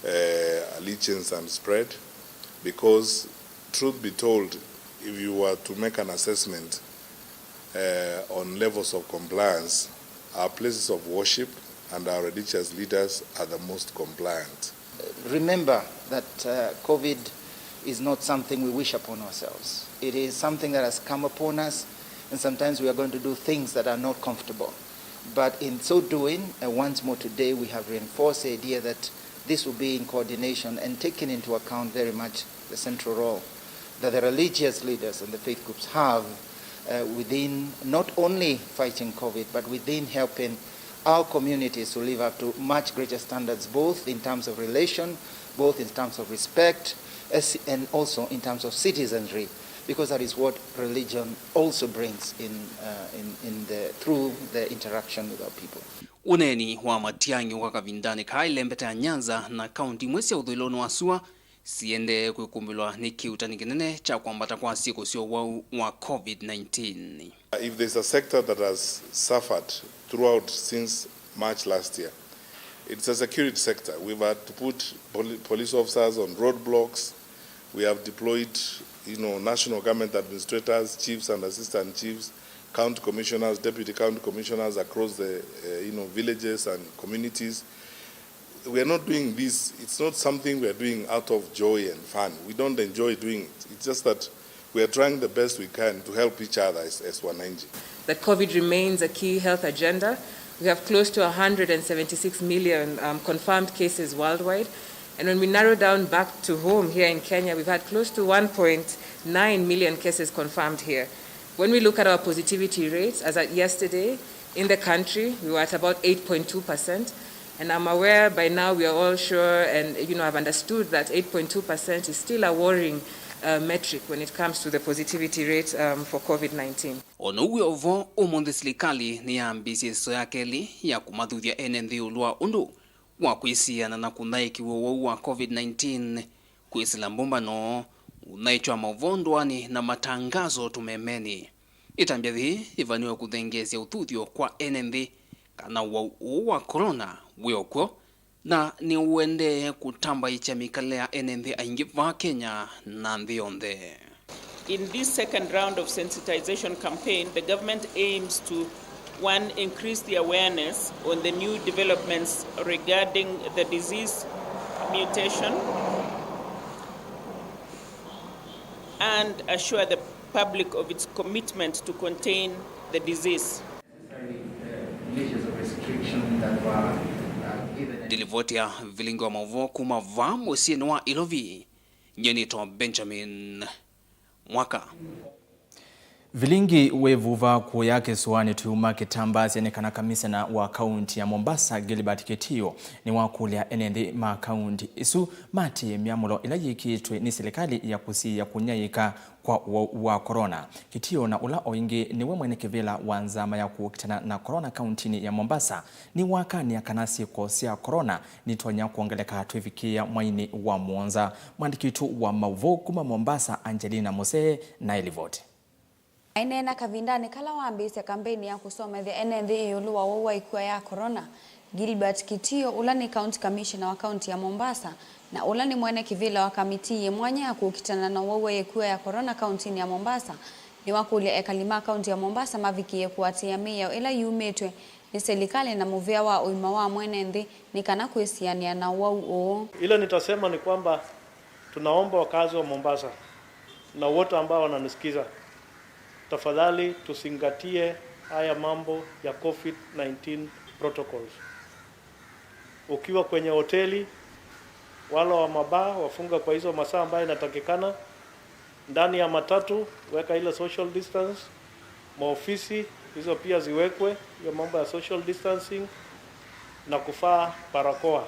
eh, allegiance and spread, because, truth be told, if you were to make an assessment, eh, on levels of compliance, our places of worship and our religious leaders are the most compliant. Remember that, uh, COVID is not something we wish upon ourselves. It is something that has come upon us, and sometimes we are going to do things that are not comfortable. But in so doing, uh, once more today, we have reinforced the idea that this will be in coordination and taking into account very much the central role that the religious leaders and the faith groups have, uh, within not only fighting COVID, but within helping our communities to live up to much greater standards, both in terms of relation, both in terms of respect, as, and also in terms of citizenry, because that is what religion also brings in, uh, in, in the, through the interaction with our people. Ũneeni wa Matiang'i ũka kavindanĩ kaa ĩlembeta ya Nyanza na kaunti imwe sya ũthũĩlonĩ wa sua siendee kwĩkumbĩlwa nĩ kĩuutani kĩnene kya kwambata kwa syĩko sya ũwau wa COVID nineteen. If there's a sector that has suffered throughout since March last year, it's a security sector. We've had to put poli-, police officers on roadblocks. We have deployed, you know, national government administrators, chiefs and assistant chiefs, county commissioners, deputy county commissioners across the, uh, you know, villages and communities. We are not doing this, it's not something we are doing out of joy and fun. We don't enjoy doing it. It's just that we are trying the best we can to help each other as, as wananchi. That COVID remains a key health agenda. We have close to one hundred seventy-six million, um, confirmed cases worldwide. And when we narrow down back to home here in Kenya, we've had close to one point nine million cases confirmed here. When we look at our positivity rates, as at yesterday, in the country, we were at about eight point two percent. And I'm aware by now we are all sure and, you know, have understood that eight point two percent is still a worrying, uh, metric when it comes to the positivity rate, um, for COVID nineteen. O na ũu wĩ o vo, ũmũnthĩ silikalĩ nĩyambĩĩsye ĩsomo ya kelĩ ya kũmathuthya ene nthĩ ĩũlũ wa ũndũ wa kwĩsiana na kũnyaĩĩkĩw'a ũwau wa COVID nineteen, kwĩsĩla mbũmbano, ũthaĩtyo wa maũvoo ndũanĩ, na matangaso tũmemenĩ. Ĩtambya yĩĩ yĩvanĩwe kũthengeesya ũthuthyo kwa ene nthĩ kana ũwau ũũ wa corona wĩ o kw'o, na nĩũendee kũtambaĩkya mĩkalĩle ya ene nthĩ aingĩ vaa Kenya na nthĩ yonthe. In this second round of sensitization campaign, the government aims to, one, increase the awareness on the new developments regarding the disease mutation and assure the public of its commitment to contain the disease. Ndilivoti ya vilingi wa maũvoo kuma vaa mũsyĩnĩ wa Ilovi, nyie nĩtawa Benjamin Mwaka. Vilingi wĩvuva kũya kĩsũanĩ Tũyuma kĩtambaasya nĩ kana kamisena wa kaunti ya Mombasa, Gilbert Kitio, nĩwakũlya ene nthĩ ma kaunti ĩsu matiĩe myamũlo ĩla yĩkĩĩtwe nĩ silikalĩ ya kũsiĩĩa kũnyaĩĩka kwa ũwau wa corona. Kitio, na ũla o ĩngĩ nĩwe mwene kĩvĩla wa nzama ya kũkitana na corona kauntinĩ ya Mombasa, nĩwakanĩa kana syĩko sya corona nitonya kwongeleka twĩvikĩĩa mwainĩ wa mũonza. Mwandĩki witũ wa maũvoo kuma Mombasa, Angelina Musee, na ĩlivoti. Aineena kavindanĩ kala wambĩĩsya kambeini ya kũsomethya ene nthĩ ĩũlũ wa ũwau wa ĩkua ya corona, Gilbert Kitio, ũla nĩ County Commissioner wa kaunti ya Mombasa, na ũla nĩ mwene kĩvĩla wa kamitii yĩ mwanya ya kũkitana na ũwau wa ĩkua ya corona kauntinĩ ya Mombasa, nĩwakũlya ekali ma kaunti ya Mombasa mavikĩĩe kũatĩĩa mĩao ĩla yumĩtw'e nĩ silikalĩ na mũvĩa wa ũima wa mwene nthĩ nĩ kana kwĩsianĩa na ũwau ũũ. Ile nitasema ni kwamba tunaomba wakazi wa Mombasa na wote ambao wananisikiza, tafadhali tuzingatie haya mambo ya COVID nineteen protocols. Ukiwa kwenye hoteli, wale wa mabaa wafunga kwa hizo masaa ambayo inatakikana. Ndani ya matatu, weka ile social distance, maofisi, hizo pia ziwekwe, hiyo mambo ya social distancing na kuvaa barakoa.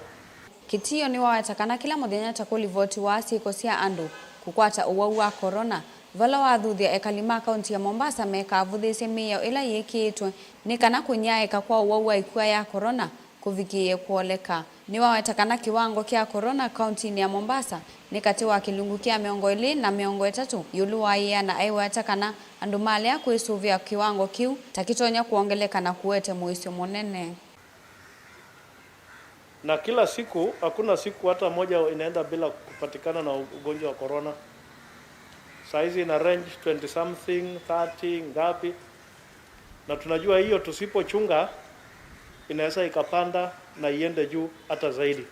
Kĩtio nĩwaweta kana kĩla mũthenya ta kũlivotiwa syĩko sya andũ kũkwata ũwau wa corona, vala wathuthya ekali ma kaunti ya Mombasa mekavũthĩsye mĩao ĩla yĩkĩĩtwe nĩ kana kũnyaĩĩka kwa ũwau wa ĩkua ya corona kũvikĩĩe kwoleka. Nĩwaweta kana kĩwango kya corona kauntinĩ ya Mombasa nĩ katĩ wa kĩlungu kya mĩongo ĩlĩ na mĩongo ĩtatũ ĩũlũ wa ĩana, aiweta kana andũ malea kwĩsũvĩa kĩwango kĩu ta kĩtonya kwongeleka na kũete mũisyo mũnene. Na kila siku, hakuna siku hata moja inaenda bila kupatikana na ugonjwa wa corona. Saa hizi ina range twenty something, thirty, ngapi. Na tunajua hiyo tusipochunga, inaweza ikapanda na iende juu hata zaidi.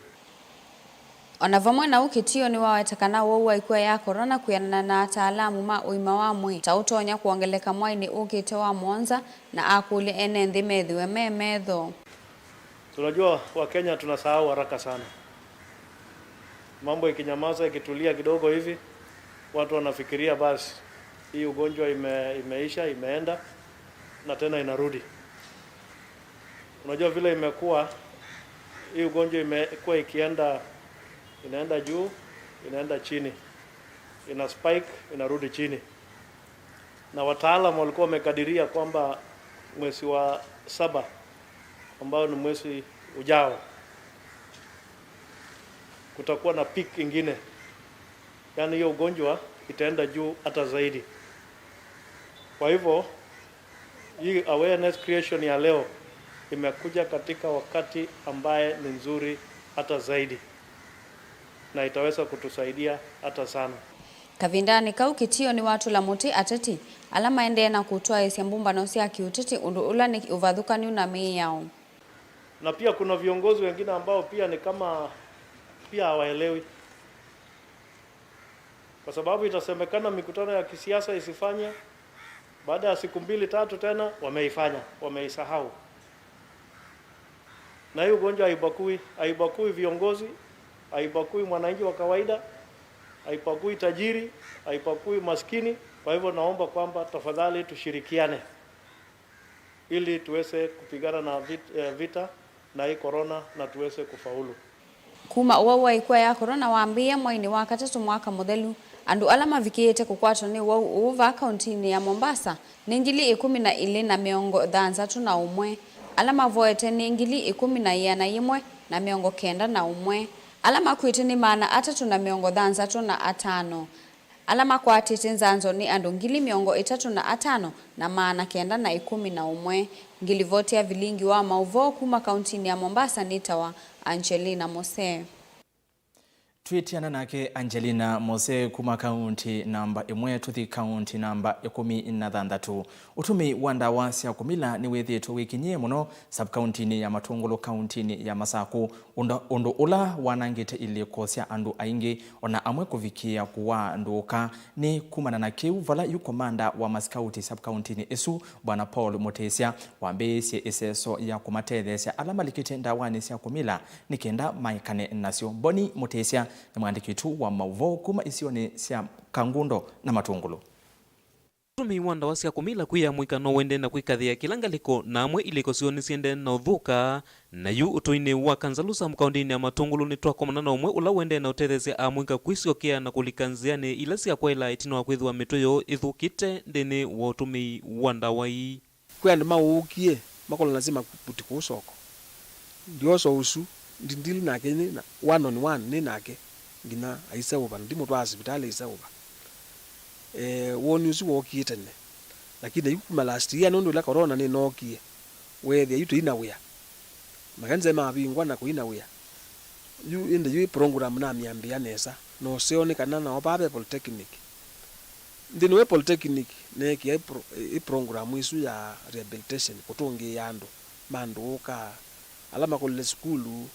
O na vamwe na ũu, Kĩtio nĩwaweta kana ũwau wa ĩkua ya corona kwĩanana na ataalamu ma ũima wa mwĩĩ ta ũtonya kwongeleka mwainĩ ũkĩte wa mũonza, na akũlya ene nthĩ methĩwe me metho. Tunajua Wakenya tunasahau haraka sana. Mambo ikinyamaza, ikitulia kidogo hivi, watu wanafikiria basi, hii ugonjwa ime-, imeisha, imeenda, na tena inarudi. Unajua vile imekuwa, hii ugonjwa imekuwa ikienda, inaenda juu, inaenda chini, ina spike, inarudi chini. Na wataalamu walikuwa wamekadiria kwamba mwezi wa saba, ambao ni mwezi ujao, kutakuwa na peak ingine, yaani hiyo ugonjwa itaenda juu hata zaidi. Kwa hivyo, hii awareness creation ya leo imekuja katika wakati ambaye ni nzuri hata zaidi, na itaweza kutusaidia hata sana. Kavindanĩ kau, Kĩtio nĩwatũla mũtĩ ateti ala maendee na kũtwaĩĩsya mbũmbano sya kĩũteti, ũndũ ũla nĩ ũvathũkany'u na mĩao. Na pia kuna viongozi wengine ambao pia ni kama pia hawaelewi, kwa sababu itasemekana mikutano ya kisiasa isifanye, baada ya siku mbili tatu tena wameifanya, wameisahau. Na hii ugonjwa haibagui, haibagui viongozi, haibagui mwananchi wa kawaida, haibagui tajiri, haibagui maskini. Kwa hivyo naomba kwamba tafadhali tushirikiane ili tuweze kupigana na vit-, eh, vita na hii corona na tuweze kufaulu. Kuma ũwau wa ĩkua ya corona wambĩĩa mwainĩ wa katatũ mwaka mũthelu, andũ ala mavikĩĩte kũkwatwa nĩ ũwau ũũ vaa kauntinĩ ya Mombasa nĩ ngili ĩkũmi na ilĩ na mĩongo thanthatũ na ũmwe, ala mavoete nĩ ngili ĩkũmi na ĩana yĩmwe na mĩongo kenda na ũmwe, ala makw'ĩte nĩ maana atatũ na mĩongo thanthatũ na atano, ala makwatĩte nzanzo nĩ andũ ngili mĩongo ĩtatũ na atano na maana kenda na ĩkũmi na ũmwe. Ngilivoti ya vilingi wa maũvoo kuma kauntinĩ ya Mombasa nĩtawa Angelina Mose. Twĩtiana nake Angelina Mose kuma kaunti namba ĩmwe, tũthi kaunti namba ĩkũmi na thanthatũ. Ũtũmĩi wa ndawa sya kũmila nĩwĩthĩĩtwe wĩkinyie mũno sub-kauntinĩ ya Matũngũlũ, kauntinĩ ya Masakũ, ũnda-, ũndũ ũla wanangĩte ilĩko sya andũ aingĩ, o na amwe kũvikĩĩa kũaa ndũũka. Nĩ kumana na kĩu, vala yu komanda wa masikauti sub-kauntinĩ ĩsu, Bwana Paul Mũtĩsya, wambĩĩsye ĩseso ya kũmatetheesya ala malikĩte ndawanĩ sya kũmila nĩ kenda maekane nasyo. Boni Mũtĩsya nĩ mwandĩki witũ wa maũvoo kuma isionĩ sya Kangundo na Matũngũlũ. Ũtũmĩi wa ndawa sya kũmila kwĩ amũika no ũendee na kwĩkathĩa kĩla ngalĩko, na amwe ilĩko syoo nĩsiendee na ũthũka. Na yu ũtũinĩ wa Kanzalu sub-kauntinĩ ya Matũngũlũ nĩtwakomana na ũmwe ũla ũendee na ũtetheesya amũika kwĩsyokea na kũlika nzĩanĩ ila sya kwaĩla ĩtina wa kwĩthĩwa mĩtwe yoo ĩthũkĩte nthĩnĩ wa ũtũmĩi wa ndawa ii. Kwĩ andũ maũũkie, makola nasye makuti kũu soko. Ndiosa ũsu, ndindili nake nĩ na, one on one nĩ nake, nginya aiseũva, ndimũtwaa sivitalĩ aiseũva. Eh, woni ũsu wookie tene. Lakini yu kuma last year, nũndũ ĩla corona nĩnookie, weethĩa yu tũi na wĩa. Makanisa mavingwa na kũi na wĩa. Yu ĩndĩ yu ĩ program namyambĩĩa nesa, na ũseo nĩ kana nao vaa ve polytechnic. Nthĩnĩ wa polytechnic neekĩa ĩ pro-, ĩ program ĩsu ya rehabilitation, kũtũngĩĩa andũ ma ndũũka, ala makolile sukulu,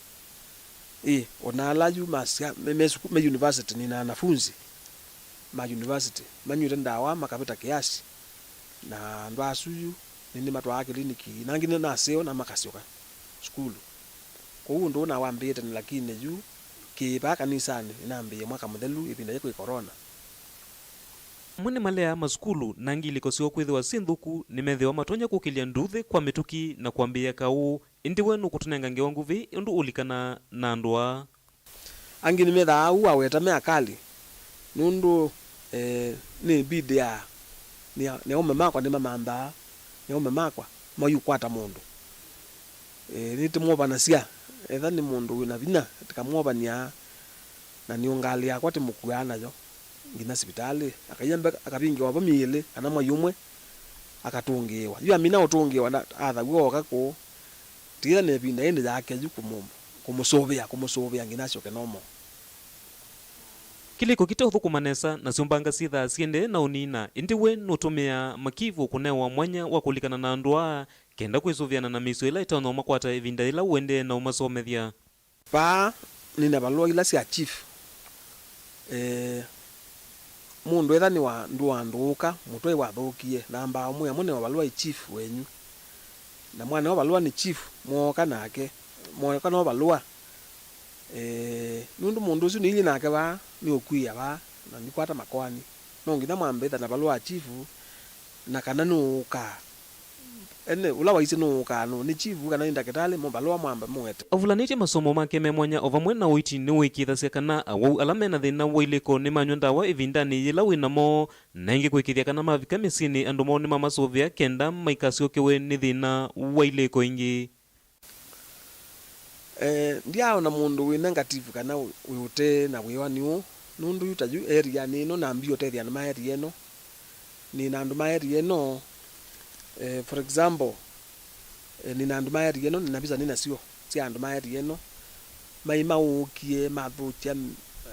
ĩ, o na ala yu masya, me, me suku-, me university, nĩ na anafunzi ma university manyw'ĩte ndawa makavĩta kĩasi, na andũ asu yu nĩnĩmatwaa kĩliniki, na angĩ nĩ naseo na makasyoka sukulu. Kwoou ũndũ ũũ nawambĩĩe tene, lakini yu kĩ vaa kanisanĩ nĩnambĩĩe mwaka mũthelu ĩvinda yĩ kwĩ corona. Amwe nĩmaleaa masukulu, na angĩ ilĩko syoo kwĩthĩwa syĩ nthũku, nĩmethĩawa matonya kũkĩlya nduuthĩ kwa mĩtũkĩ na kwambĩĩa kaũ. Ĩndĩ we nũkũtũnenga ngewa nguvĩ ũndũ ũlikanaa na andũ aa? Angĩ nĩmethaa ũu waweta me akali, nũndũ, eh, nĩ bid ya, nĩ, nĩ aũme makwa nĩmamanthaa, nĩ aũme makwa mayũkwata mũndũ. Eh, nĩtĩmwovanasya, etha nĩ mũndũ wĩna vinya, tĩkamwovany'a, na nĩ ngalĩ yakwa tĩmũkuaa nayo nginya sivitalĩ. Akaia mbee, akavingĩwa vo myei ĩlĩ kana mwai ũmwe, akatũngĩĩwa. Yu amina ũtũngĩĩwa, na athaw'a ooka kũũ, tĩyĩthĩa na ĩvinda ĩndĩ yake yu kũmũ-, kũmũsũvĩa, kũmũsũvĩa nginya asyoke normal. Kĩlĩko kĩteũthũkũma nesa, nasyo mbanga syĩthaa syĩendee na ũnina, ĩndĩ we nũtũmĩaa makivũ kũnewa mwanya wa kũlikana na andũ aa, kenda kwĩsũvĩana na mĩisyo ĩla ĩtonya ũmakwata ĩvinda yĩla ũendee na ũmasomethya. Vaa nĩna valũa ila sya chief. Eh, mũndũ etha nĩwa ndũandũũka, mũtwe wathũkie, nambaa ũmwĩa mũnewa valũa ĩ chief wenyu. Na mwanewa valũa nĩ chief, mwooka nake, mwooka no valũa. Eh, nũndũ mũndũ ũsu nĩilyĩ nake vaa, nĩũkwia vaa, na ndikwata makoani. No nginya mwambe ĩtha na valũa wa chief, na kana nũũkaa. Ene, ũla waisye nũũkaa nũũ, nĩ chief kana nĩ ndakĩtalĩ, mo valũa mwambe mũete. Avulanĩtye masomo make me mwanya o vamwe na ũiiti nĩwĩkĩĩthasya kana awau ala me na thĩna wa ilĩko nĩmanyw'a ndawa ĩvindanĩ yĩla wĩ namo, na ĩngĩ kũĩkĩĩthya kana mavika mĩsyĩnĩ andũ moo nĩmamasũvĩa kenda maikasyokewe nĩ thĩna wa ilĩko ĩngĩ. Eh, ndyaaona mũndũ wĩ negative kana wĩ, wĩ ũtee na wĩwani ũũ, nũndũ yu ta yu area nĩ ĩno, nambie ũtethya andũ ma area ĩno. Nĩ na andũ ma area ĩno, eh, for example, eh, nĩ na andũ ma area ĩno, nĩ na visa nĩ nasyo sya andũ ma area ĩno. Mai maũkie, mathũkya,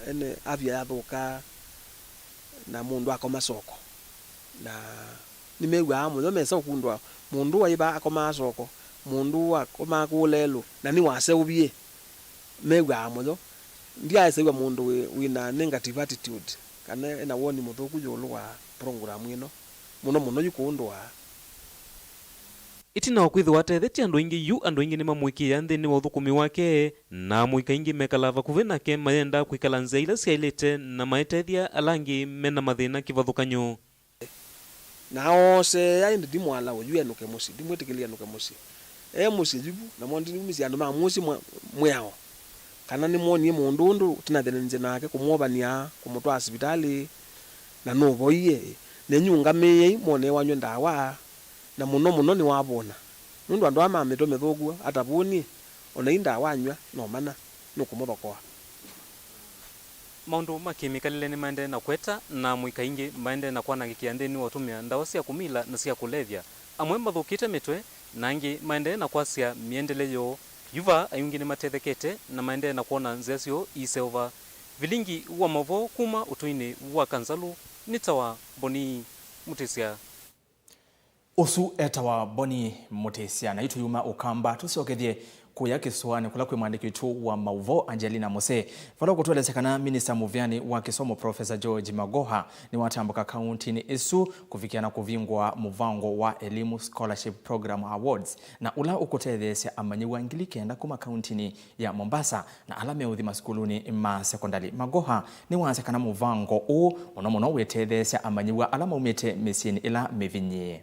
ene, afya yathũka, na mũndũ akoma soko. Na nĩmew'aa mũyo mesa ũkundwa mũndũ waĩ vaa akomaa soko, mũndũ akomaa kũũ lelũ, na nĩwaseũvie. Mew'aa mũyo. Ndyaĩsew'a mũndũ wĩ, wĩ na negative attitude kana ena woni mũthũku ĩũlũ wa program ĩno, mũno mũno yu kũũ ndũaa. Ĩtina wa kwĩthĩwa atethetye andũ aingĩ, yu andũ aingĩ nĩmamũĩkĩĩaa nthĩnĩ wa ũthũkũmi wake, na amũika aingĩ mekalaa vakuvĩ nake mayenda kwĩkala nzĩa ila syaĩlĩte na maetethya ala angĩ me na mathĩna kĩvathũkany'o. Na ooseea, ĩndĩ ndimwalawa yu enũke mũsyĩ, ndimwĩtĩkĩlya enũke mũsyĩ. E mũsyĩ yu vu, namo ndiumisye andũ ma mũsyĩ mwa-, mwĩao, kana nĩmwonie mũndũ ũndũ tũnathĩnanĩsye nake, kũmwovany'a, kũmũtwaa sivitalĩ, na nũvoie. Nenyu ũngamĩĩei, mwone wanyw'a ndawa, na mũno mũno nĩwavũna, nũndũ andũ aa ma mĩtwe mĩthũku atavũnie, o na ii ndawa anyw'a, no mana nũkũmũthokoa. Maũndũ ma kĩmĩkalĩle nĩmaendee na kũeta, na amũika aingĩ maendee na kwanangĩkĩa nthĩnĩ wa ũtũmĩa ndawa sya kũmila na sya kũlevya. Amwe mathũkĩte mĩtwe, na angĩ maendee na kwasya mĩendele yoo. Yu vaa ayũngĩ nĩmatethekete, na maendee na kwona nzĩa syoo iiseũva. Vilingi wa maũvoo kuma ũtũinĩ wa Kanzalũ nĩ ta wa Mboni Mũtĩsya. Ũsu etawa Boni Mũtĩsya. Na yu tũyuma Ũkamba, tũsyokethye kũya kĩsũanĩ kũla kwĩ mwandĩki witũ wa maũvoo Angelina Mose, vala ũkũtũelesya kana minista mũvĩanĩ wa kĩsomo Professor George Magoha nĩwatambũka kauntinĩ ĩsu kũvikĩa na kũvingũa mũvango wa Elimu Scholarship Program Awards, na ũla ũkũtetheesya amanyĩw'a ngili kenda kuma kauntinĩ ya Mombasa na ala meũthi masukulunĩ ma sekondalĩ. Magoha nĩwasya kana mũvango ũũ mũno mũno wĩtetheesya amanyĩw'a ala maumĩte mĩsyĩnĩ ĩla mĩvinyĩĩe.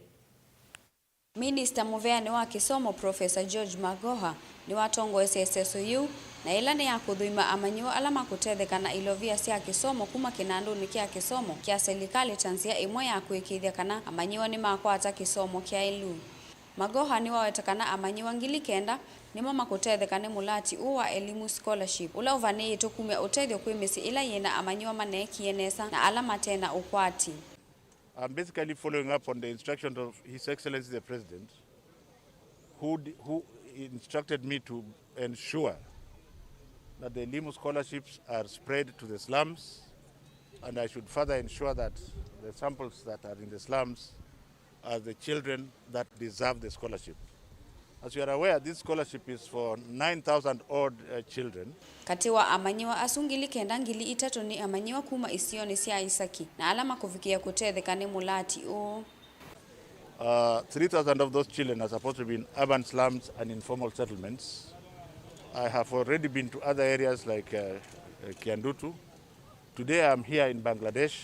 Minista mũveanĩ wa kĩsomo, Professor George Magoha, nĩwatongoesye ĩseso yĩu, na yĩla nĩ ya kũthũima amanyĩw'a ala makũtetheka na ilovia sya kĩsomo kuma kĩnandũnĩ kya kĩsomo kya selikalĩ ta nzĩa ĩmwe ya kũĩkĩĩthya kana amanyĩw'a nĩmakwata kĩsomo kyaĩlu. Magoha nĩwaweta kana amanyĩw'a ngili kenda nĩmo makũtetheka nĩ mũlati ũũ wa Elimu Scholarship, ũla ũvanĩĩtwe kumya ũtethyo kwĩ mĩsyĩ ĩla yĩ na amanyĩw'a maneekie nesa na ala mate na ũkwati. I'm basically following up on the instruction of His Excellency the President, who d-, who instructed me to ensure that the Elimu scholarships are spread to the slums, and I should further ensure that the samples that are in the slums are the children that deserve the scholarship. As you are aware, this scholarship is for nine thousand odd, uh, children. Katĩ wa amanyĩw'a asu ngili kenda, ngili itatũ nĩ amanyĩw'a kuma isionĩ sya Isaki, na ala makũvikĩa kũtetheka nĩ mũlati ũũ. Uh, three thousand of those children are supposed to be in urban slums and informal settlements. I have already been to other areas like, uh, uh, Kiandutu. Today I am here in Bangladesh,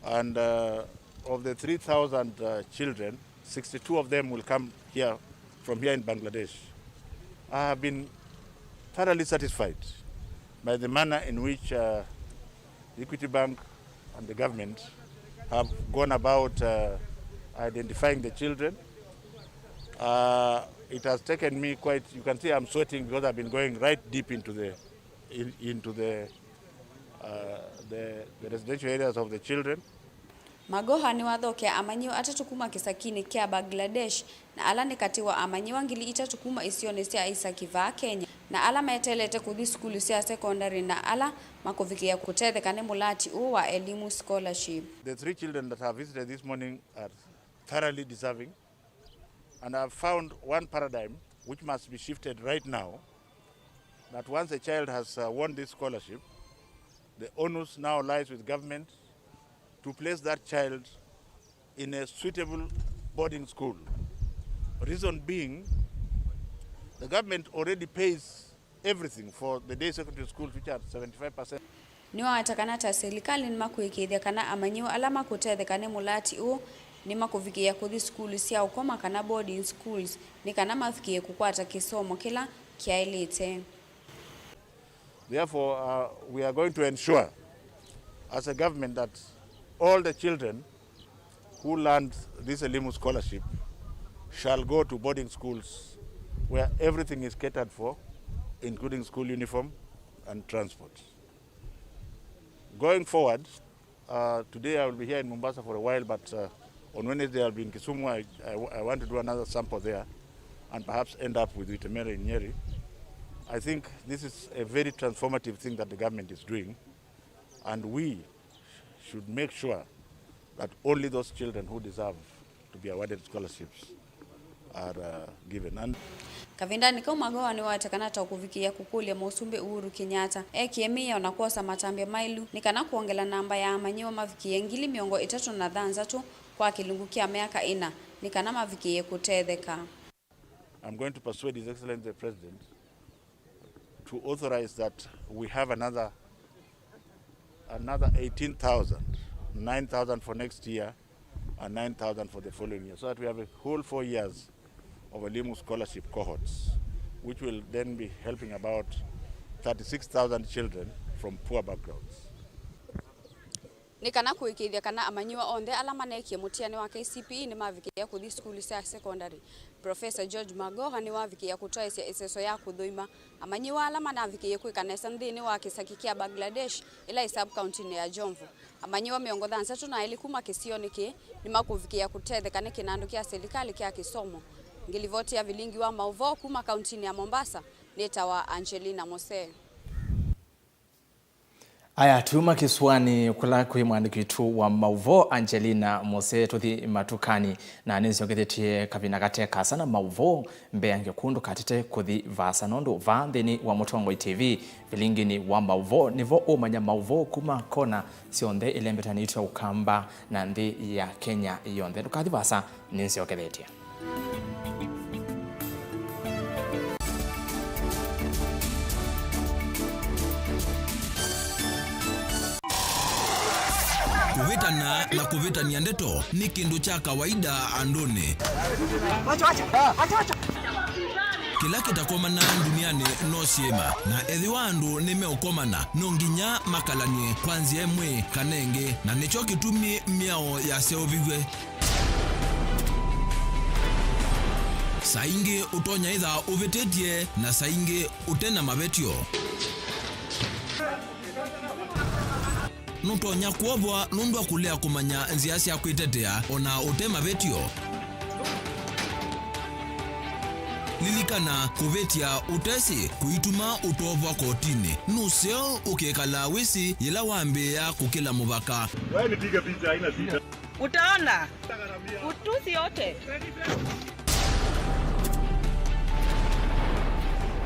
And, uh, of the three thousand, uh, children, sixty-two of them will come here, from here in Bangladesh. I have been thoroughly satisfied by the manner in which, uh, Equity Bank and the government have gone about, uh, identifying the children. Uh, it has taken me quite, you can see I'm sweating because I've been going right deep into the, in, into the, uh, the, the residential areas of the children. Magoha nĩwathokea amanyĩw'a atatũ kuma kĩsakinĩ kya Bangladesh, na ala nĩ katĩ wa amanyĩw'a ngili itatũ kuma isionĩ sya ĩsaki vaa Kenya, na ala meteelete kũthi sukulu sya sekondalĩ na ala makũvikĩĩa kũtetheka nĩ mũlati ũũ wa Elimu Scholarship. The three children that have visited this morning are thoroughly deserving, and I've found one paradigm which must be shifted right now, that once a child has, uh, won this scholarship, the onus now lies with government to place that child in a suitable boarding school. Reason being, the government already pays everything for the day secondary schools, which are seventy-five percent. Nĩwaweta kana ta silikalĩ nĩmakũĩkĩĩthya kana amanyĩw'a ala makũtetheka nĩ mũlati ũũ nĩmakũvikĩĩa kũthi sukulu sya ũkoma kana boarding schools nĩ kana mavikĩĩe kũkwata kĩsomo kĩla kyaĩlĩte. Therefore, uh, we are going to ensure as a government that all the children who land this Elimu scholarship shall go to boarding schools where everything is catered for, including school uniform and transport. Going forward, uh, today I will be here in Mombasa for a while, but, uh, on Wednesday I'll be in Kisumu. I, I, I want to do another sample there and perhaps end up with Witemera in Nyeri. I think this is a very transformative thing that the government is doing, and we should make sure that only those children who deserve to be awarded scholarships are, uh, given. And kavindanĩ kau, Magoha nĩwaweta kana ta kũvikĩĩa kũkũlya Mũsumbĩ Uhuru Kenyatta ekĩe mĩao na kwosa matambya maĩlu nĩ kana kwongela namba ya amanyĩw'a mavikĩĩe ngili mĩongo ĩtatũ na thanthatũ kwa kĩlungu kya myaka ĩna nĩ kana mavikĩĩe kũtetheka. I'm going to persuade His Excellency the President to authorize that we have another, another eighteen thousand, nine thousand for next year, and nine thousand for the following year, so that we have a whole four years of Elimu scholarship cohorts, which will then be helping about thirty-six thousand children from poor backgrounds. Nĩ kana kũĩkĩĩthya kana amanyĩw'a onthe ala maneekie mũtianĩ wa K C P E nĩmavikĩĩa kũthi sukulu sya sekondalĩ, Professor George Magoha nĩwavikĩĩa kũtwaĩsya ĩseso ya kũthũima amanyĩw'a ala manavikĩĩe kwĩka nesa nthĩnĩ wa kĩsaki kya Bangladesh, ĩla ĩ sub-county-nĩ ya Jomvu. Amanyĩw'a mĩongo thanthatũ na elĩ kuma kĩsionĩ kĩĩ nĩmakũvikĩĩa kũtetheka nĩ kĩnandũ kya silikalĩ kya kĩsomo. Ngĩlivoti ya vilingi wa maũvoo kuma kauntinĩ ya Mombasa, nĩtawa Angelina Mose. Aya, tuma kĩsũanĩ kũla kwĩ mwandĩki witũ wa maũvoo Angelina Mose, tũthi matukanĩ, na nĩnzyokethĩtye kavina kate kasa na maũvoo mbee ya ngĩkũndũ katete kũthi vaasa, nũndũ vaa nthĩnĩ wa Mũtongoi T V, vilinginĩ wa maũvoo, nĩvo ũmanya maũvoo kuma kona syonthe ilembetanĩtwe Ũkamba na nthĩ ya Kenya yonthe. Ndũkathi vaasa, nĩnzyokethĩtye. Kũvĩtana na kũvĩtany'a ndeto nĩ kĩndũ kya kawaida andũnĩ. Kĩla kĩtakomanaa ndunianĩ no syĩma, na ethĩwa andũ nĩmeũkomana, no nginya makalany'e kwa nzĩa ĩmwe kana ĩngĩ, na nĩkyo kĩtumi mĩao yaseũviw'e. Saa ingĩ ũtonya ĩtha ũvĩtĩtye, na saa ingĩ ũte na mavetyo. Nũtonya kwovwa nũndũ wa kũlea kũmanya nzĩa sya kwĩtetea o na ũte mavetyo. Lilikana, kũvĩtya ũtesĩ kũituma ũtoovwa kotinĩ. Nũseo ũkekala wĩsĩ yĩla wambĩĩa kũkĩla mũvaka. Wewe nipige picha, haina shida. Utaona. Utusi yote.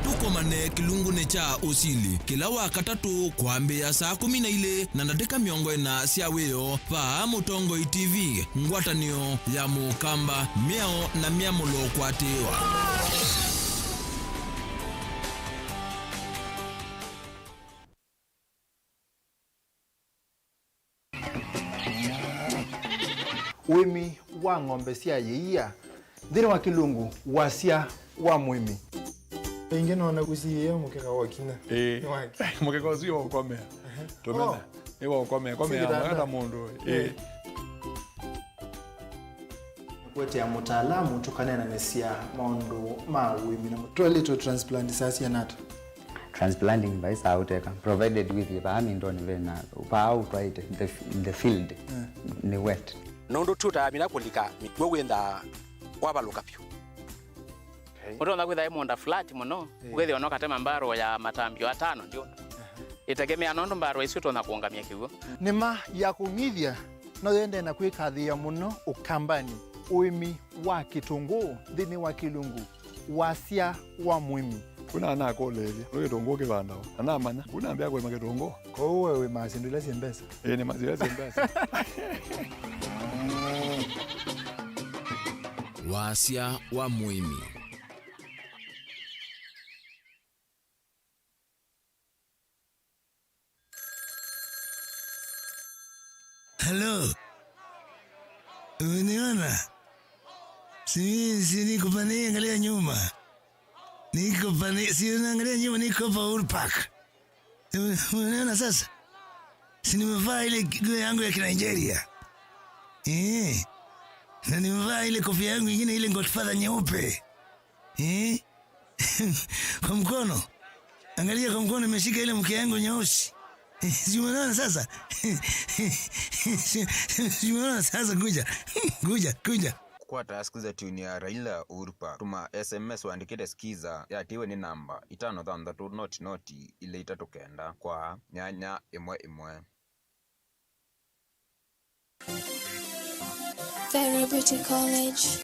Tũkomane kĩlungunĩ kya ũsili kĩla wa katatũ kwambĩĩa saa kũmi na ilĩ na ndatĩka mĩongo ĩna sya wĩoo, vaa Mũtongoi T V, ngwatanĩo ya Mũkamba, mĩao na myamũlo kũatĩĩwa. Ũĩmi wa ng'ombe sya yĩia nthĩnĩ wa kĩlungu, wasya wa mũĩmi. Ĩngĩ nona ũsiĩĩa mũkeka wa kinya. Ĩĩ. Nĩ wake. Mũkeka ũsu wa ũkomea. Tũmena. Oh. Nĩ wa ũkomea. Komea. Singitanda. Mwenda mũndũ. Ĩĩ. Ĩĩ. Nĩkũetea mũtaalamu tũkaneenanĩsya maũndũ ma ũĩmi na mũ-, twaĩlĩtwe transplant saa siana ata? Transplanting vai saa ũteka, provided wĩthĩe vaa mindonĩ vena, vaa ũtwaĩte, the, the field, eh, nĩ wet. Nũndũ tũtamina kũlika mĩkw'ũ wĩnthaa wavalũka vyũ. Okay. Ũtonya kwĩtha ĩ mũũnda flat mũno, eh, ũkethĩwa no katema mbarũ ya matambio atano ndio. Aha. Ĩtegemea nũndũ mbarũ ĩsu ũtonya kũũngamya kĩw'ũ. Nĩma ya kũng'ithya no yendee na kwĩkathĩĩa mũno Ũkambanĩ, ũĩmi wa kĩtũngũũ nthĩnĩ wa kĩlungu, wasya wa mũĩmi. Kuna anakũlĩĩlya, nĩ kĩtũngũũ kĩvandawa? Na namanya, kuna ambĩa kũĩma kĩtũngũũ. Kwoou we wĩmaa syĩndũ ila syĩ mbesa? Ĩĩ, nĩmaa syĩndũ ila syĩ mbesa. Wasya wa mũĩmi. Hello. Umeniona? Si, si niko pale, angalia nyuma. Niko pale, si unaangalia nyuma, niko hapa Uhuru Park. Ume-, umeniona sasa? Si nimevaa ile nguo yangu ya Kinigeria? Eh. Na nimevaa ile kofia yangu ingine, ile Godfather nyeupe. Eh? Kwa mkono. Angalia kwa mkono, imeshika ile mke yangu nyeusi. Si umeona sasa? Si umeona sasa? Kuja. Kuja, kuja. Kũkwata skiza tune ya Raila Uhuru Park, tũma S M S ũandĩkĩte skiza, yatĩwe nĩ namba itano thanthatũ noti noti ilĩ itatũ kenda kwa nyanya ĩmwe ĩmwe. Vera Beauty College.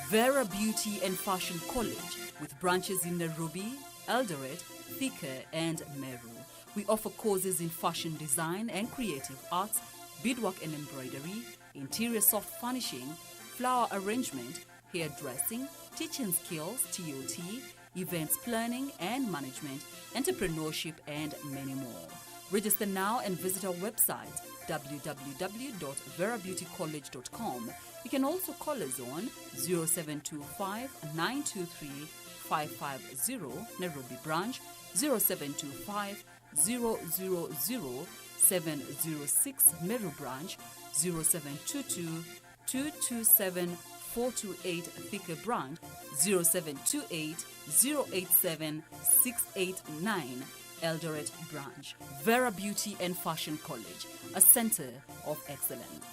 Vera Beauty and Fashion College, with branches in Nairobi, Eldoret, Thika, and Meru. We offer courses in fashion design and creative arts, beadwork and embroidery, interior soft furnishing, flower arrangement, hairdressing, teaching skills, T O T, events planning and management, entrepreneurship, and many more. Register now and visit our website, w w w dot vera beauty college dot com. You can also call us on zero seven two five, nine two three, five five zero, Nairobi branch, zero seven two five, zero zero zero, seven zero six, Meru branch, zero seven two two, two two seven, four two eight, Thika branch, zero seven two eight, zero eight seven, six eight nine, Eldoret branch. Vera Beauty and Fashion College, a center of excellence.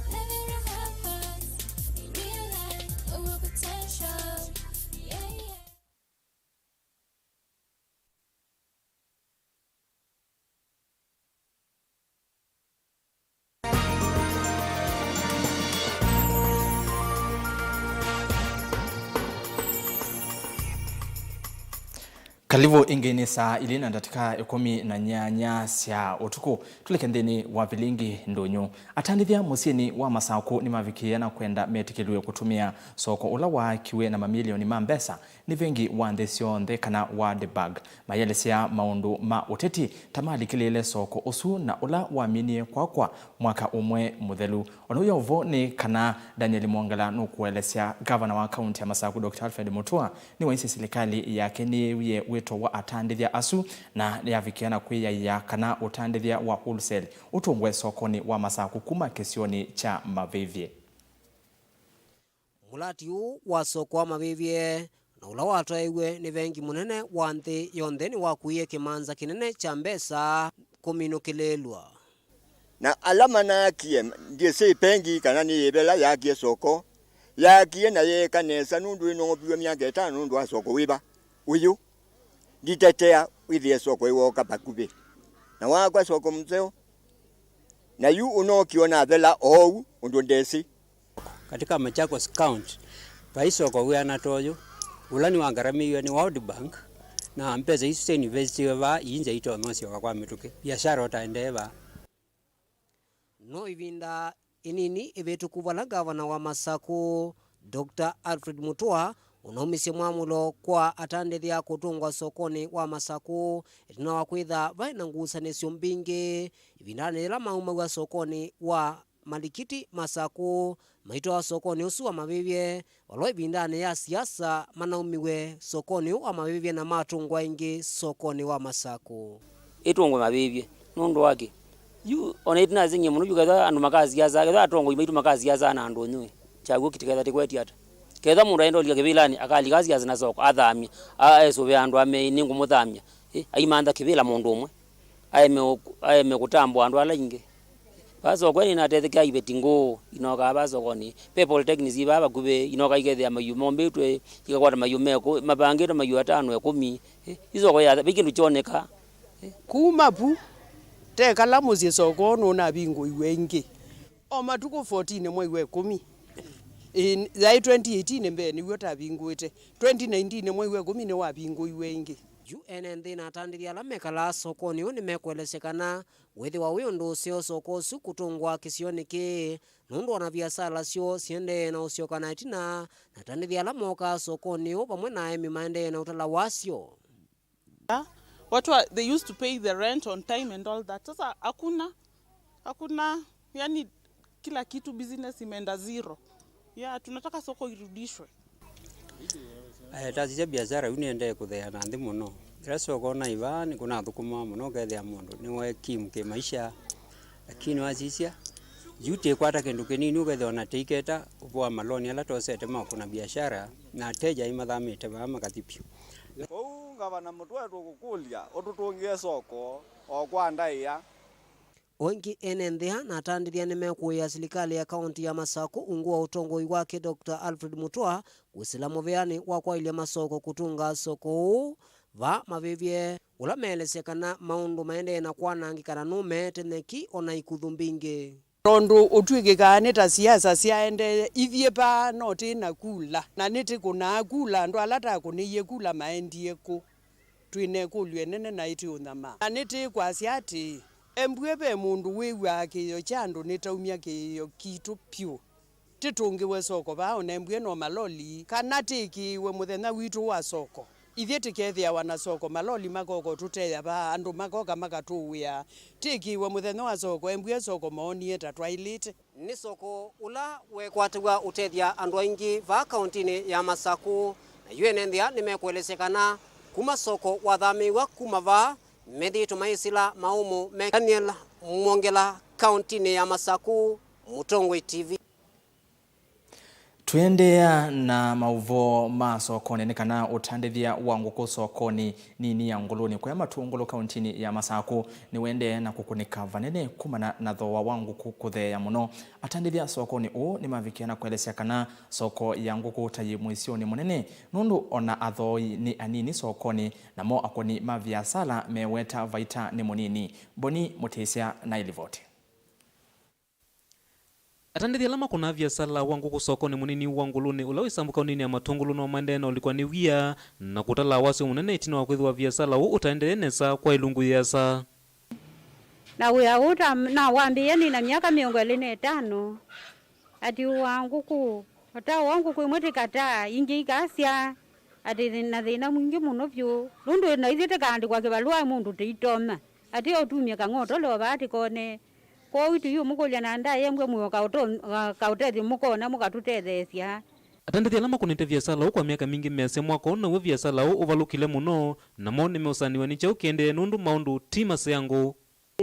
Kalivũ ĩngĩ. Nĩ saa ilĩ na ndatĩka ĩkũmi na nyanya sya ũtukũ. Tũlike nthĩnĩ wa vilingi ndũnyũ. Atandĩthya mũsyĩnĩ wa Masakũ nĩmavikĩĩe na kwenda metĩkĩlw'e kũtũmĩa soko ũla waakiwe na mamilioni ma mbesa nĩ vengi wa nthĩ syonthe, kana World Bank, mayĩelesya maũndũ ma ũteti ta malikĩlĩĩle soko ũsu na ũla waminie kwakwa mwaka ũmwe mũthelu. O na ũu yo vo nĩ kana Daniel Mwongela nũkũelesya, ngavana wa kaunti ya Masakũ, Doctor Alfred Mutua, nĩwaisye silikalĩ yake nĩyĩwie wĩto wa atandĩthya asu na yavikĩa na kwĩyaĩa kana ũtandĩthya wa wholesale ũtũngwe sokonĩ wa Masakũ kuma kĩsionĩ kya Mavĩvyĩ. Mũlati ũũ wa soko wa Mavĩvyĩ na ũla watwaĩwe nĩ vengi mũnene wa nthĩ yonthe nĩwakuie kĩmanza kĩnene kya mbesa kũminũkĩlĩĩlw'a. Na ala manaakie, ndyĩsĩ ĩpengi kana nĩ yĩvela yaakie soko, yaakie na yeeka nesa nũndũ ĩnooviw'e myaka ĩtano nũndũ wa soko wĩva ũyũ. Nditetea wĩthĩe soko ĩwooka vakuvĩ na wakwa soko mũseo, na yu ũnookie ũnavela oou ũndũ ndesĩ. Katika Machakos County, vai soko wĩana ta ũyũ, ũla nĩwangaramĩiwe nĩ World Bank, na mbesa isu syainivesitiwe vaa iinza itonya ũsyoka kwa mĩtũkĩ. Biashara ũtaendee vaa. No ĩvinda ĩnini ĩvĩtũku vala ngavana wa Masakũ, Doctor Alfred Mutua, ũnaumisye mwamũlo kwa atandĩthya kũtũngwa sokonĩ wa Masakũ, ĩtina wa kwĩtha vaĩ na ngusanĩsyo mbingĩ ĩvindanĩ yĩla maumaw'a sokonĩ wa Malikiti Masakũ maitwawa sokonĩ ũsu wa Mavĩvye, vala ĩvindanĩ ya siasa manaumiw'e sokonĩ ũũ wa Mavĩvye na matũngwa ĩngĩ sokonĩ wa Masakũ. Ĩtũngwe Mavĩvye nũndũ wa kĩ? Yu ona ĩtinaseng'ie mũno yu, ketha andũ makasiasa, ketha atongoi maitũ makasiasa na andũ nyũĩ, kyaw'o kĩtiketha tĩkwetye ata? Ketha mũndũ aenda ũlika kĩvĩlanĩ, akalika asiasa na soko, athamya, a-, esũvĩa andũ amei, nĩngũmũthamya. Ĩ, aimantha kĩvĩla mũndũ ũmwe, aeme ũ-, aeme kũtambwa andũ ala aingĩ. Vaa soko nĩnatethekaa iveti ngũũ, inokaa vaa sokonĩ. Ve polytechnics vaa vakuvĩ, inokaa ikethĩa maiũ mombĩtwe, ikakwata maiũ mekũ-, mavangĩtwe maiũ atano, ĩkũmi. Ĩ, isoko ya, ve kĩndũ kyoneka. Kuma vu, tekala mũsyĩ soko nũnavingũiwe ĩngĩ. O matukũ fourteen mwei wa ĩkũmi. Ĩ, yaĩ twenty eighteen mbee nĩw'o tavingũĩte. Twenty nineteen mwei wa ĩkũmi nĩwavingũiwe ĩngĩ. Yu ene nthĩ na atandĩthya ala mekalaa sokonĩ ũũ nĩmekũelesya kana wĩthĩwa wĩ ũndũ ũseo soko ũsu kũtũngwa kĩsionĩ kĩĩ, nũndũ ona viasala syoo siendee na ũsyoka na ĩtina, na atandĩthya ala mokaa sokonĩ ũũ vamwe na aemi maendee na ũtala wasyo. Watu wa, they used to pay the rent on time and all that. Sasa hakuna, hakuna, yani kila kitu, business imeenda zero. Yeah, tunataka soko irudishwe. Eh, tasisya biashara yu nĩendee kũtheea na nthĩ mũno. Ĩla soko naĩ vaa nĩkũnathũkũmaa mũno, ũkethĩa mũndũ nĩwoe kimu kĩ maisha, lakini wasisya yu tĩkwata kĩndũ kĩnini, ũkethĩa ona tĩiketa ũvoa maloni ala tosete ma kũna biashara, na ateja aimathamĩte vaa makathi vyũ. Kwoou Ngavana Mũtũe tũkũkũlya ũtũtũngĩe soko o kwa ndaĩa. O ĩngĩ, ene nthĩ na atandĩthya nĩmekũĩa silikalĩ ya kaũntĩ ya Masakũ ungu wa ũtongoi wake Doctor Alfred Mutua kwĩsĩla mũvĩanĩ wa kwaĩlya masoko kũtũnga soko ũũ vaa Mavĩvye, ũla meelesya kana maũndũ maendee na kwanangĩka na nũmeete nyeki o na ikuthu mbingĩ. Tondũ ũtw'ĩkĩkaa nĩ ta siasa syaendee, ithyĩ vaa no tĩ na kula, na nĩtĩkũnaa kula, andũ ala takũnĩie kula maendie kũ? Twĩ na ĩkũlyo ĩnene na ĩtĩũnyamaa. Na nĩtĩkwasya atĩĩ, embũe ve mũndũ wĩw'aa kĩĩo kya andũ nĩtaumya kĩĩo kitũ vyũ. Tĩtũngĩwe soko vaa, o na embũe no maloli, kana tĩkĩĩwe mũthenya witũ wa soko. Ithyĩ tĩkethĩawa na soko, maloli makoka ũtũteea vaa, andũ makoka makatũwĩa. Tĩkĩĩwe mũthenya wa soko, embũe soko moonie ta twaĩlĩte. Nĩ soko ũla wekwatĩw'a ũtethya andũ aingĩ vaa kaũntĩnĩ ya Masakũ, na yu ene nthĩa nĩmekũelesya kana kuma soko wathamĩĩw'a kuma vaa, methĩĩtwe maisĩla maũmũ me. Daniel Mwongela, kaũntĩnĩ ya Masakũ, Mũtongoi T V. Tũendeea na maũvoo ma sokonĩ, nĩ kana ũtandĩthya wa ngũkũ sokonĩ nini ya Ngũlũnĩ kũya Matũngũlũ kaũntĩnĩ ya Masakũ nĩwendee na kũkũnĩka vanene kumana na thooa wa ngũkũ kũtheea mũno. Atandĩthya sokonĩ ũũ nĩmavikĩa na kũelesya kana soko ya ngũkũ ta yĩ mũisyonĩ mũnene, nũndũ ona athooi nĩ anini sokonĩ, namo akũni ma viasala meweta vaita nĩ mũnini. Boni Mũtĩsya na ĩlivoti. Atandĩthya ala makũnaa viasala wa ngũkũ sokonĩ mũnini wa Ngũlũnĩ ũla wĩ Sambu kaũntĩnĩ ya Matũngũlũ no maendee na ũlikwa nĩ wia na kũtala wasyo mũnene ĩtina wa kwĩthĩwa viasala ũũ ũtaendee nesa kwa ĩlungu yĩasa. Na wĩa ũũ ta-, nawambĩĩe nĩ na myaka mĩongo ĩlĩ na ĩtano. Ati ũaa ngũkũ, ũtaũa ngũkũ ĩmwe tĩkataa, ingĩ ikasya, ati na thĩna mwingĩ mũno vyũ, nũndũ na ithyĩ tĩkaandĩkwa kĩvalũa mũndũ tĩitoma, ati ũtumye kang'otole o vaa tĩkone. Kwoou tũiũmũkũlya na ndaĩa mbw'a mwĩo kaũto-, ka-, kaũtethyo mũkona mũkatũtetheesya. Atandĩthya ala makũnĩte viasala ũũ kwa myaka mingĩ measya mwaka ũũ naw'o viasala ũũ ũvalũkile mũno, namo nĩmeũsanĩw'a nĩ kyaũ kĩendee nũndũ maũndũ ti maseangũ.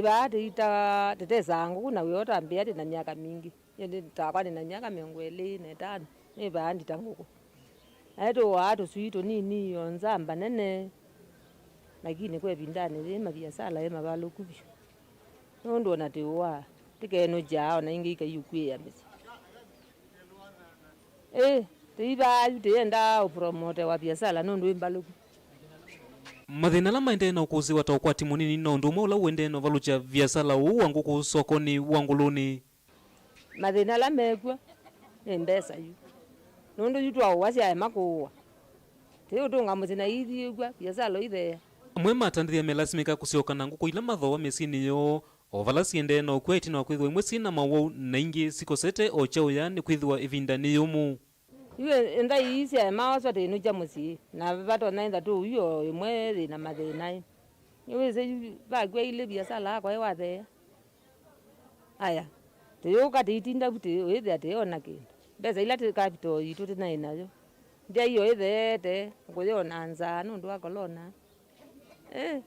Vaa tĩita-, tĩtesaa ngũkũ na wĩa ũtambĩa tĩ na myaka mingĩ. Nyie nĩ takwa nĩ na myaka mĩongo ĩlĩ na ĩtano, nĩ vaa ndita ngũkũ. Naĩ tũũaa tũswii tũnini o nzamba nene, lakini kwa ĩvindanĩ yĩĩ maviasala ĩ mavalũku vyũ. Nũndũ ona tĩũaa, tĩkenũkyaa ona ingĩ ikaiũkw'ĩĩa mĩsyĩ. Ĩĩ, tĩivaa yu tĩyendaa ũpromotewa viasala nũndũ wĩ mbalũku. Mathĩna ala maendee na ũkũsĩĩwa ta ũkwati mũnini no ũndũ ũmwe ũla ũendee na ũvalũkya viasala ũũ wa ngũkũ sokonĩ wa Ngũlũnĩ. Mathĩna ala mekw'o nĩ mbesa yu, nũndũ yu twaũa syaema kũũa, tĩũtũnga mũsyĩ na ithiĩkw'a viasala itheea. Amwe ma atandĩthya melasimĩka kũsyoka na ngũkũ ila mathooa mĩsyĩnĩ yoo, o vala siendee na ũkw'a ĩtina wa kwĩthĩwa imwe syĩ na mawau na ingĩ sikosete o kyaũya nĩ kwĩthĩwa ĩvinda nĩ yũmũ. Yu ĩ-, ĩnthai ii syaema oswa tĩnũkya mũsyĩ, na vatonya ĩtha tũu yu o ĩmwe yĩ na mathĩna ĩ. Nĩwĩsĩ yu vakw'a ilĩ viasala yakwa ĩwatheea. Aya, Ũyũ katĩ itinda vutĩ ũyĩthĩa tĩ ona kĩndũ. Mbesa ila tĩ capital yitũ tĩnaĩ nayo. Nthĩa iyo ĩtheete kũyona nzaa nũndũ wa corona. Ĩ,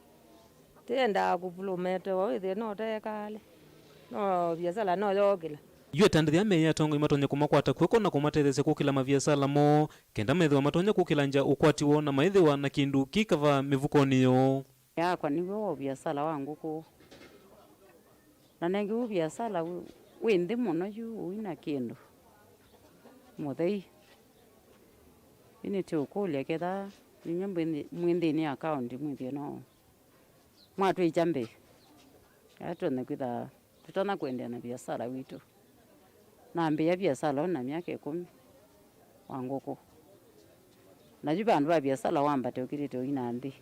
tĩendaa kũvulumetewa wĩthĩe no teekale. No viasala no yookĩla. Yu atandĩthya mei atongoi matonya kũmakwata kw'oko na kũmatetheesya kũkĩla maviasala moo, kenda methĩwa matonya kũkĩla ngya ũkwati woo na maĩthĩwa na kĩndũ kĩ kavaa mĩvukonĩ yoo. Yakwa nĩw'o wa viasala wa ngũkũ. Na nengĩ wĩ viasala wĩ, wĩ nthĩ mũno yu ũi na kĩndũ. Mũthei. Yu nĩtũũkũlya ketha inyuĩ mwĩ nthĩ-, mwĩ nthĩnĩ ya kaũnti mwĩthĩe no mwatwĩkya mbee. Aa tũtonya kwĩtha, tũtonya kũendeea na viasala witũ. Nambĩĩa viasala ũũ na myaka ĩkũmi wa ngũkũ. Na yu vandũ va viasala wambate ũkĩlĩte ũi na nthĩ.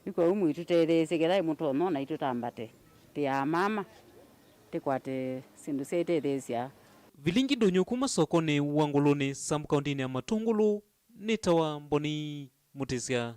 Nĩ kwoou mwĩtũtetheesye ketha mũtonya o naitũ tambate, tĩ aa mama, tĩkwate syĩndũ syaitetheesya. Vilingi ndũnyũ kuma sokonĩ wa Ngũlũnĩ, sub kaũntĩnĩ ya Matũngũlũ, nĩtawa Mboni Mũtĩsya.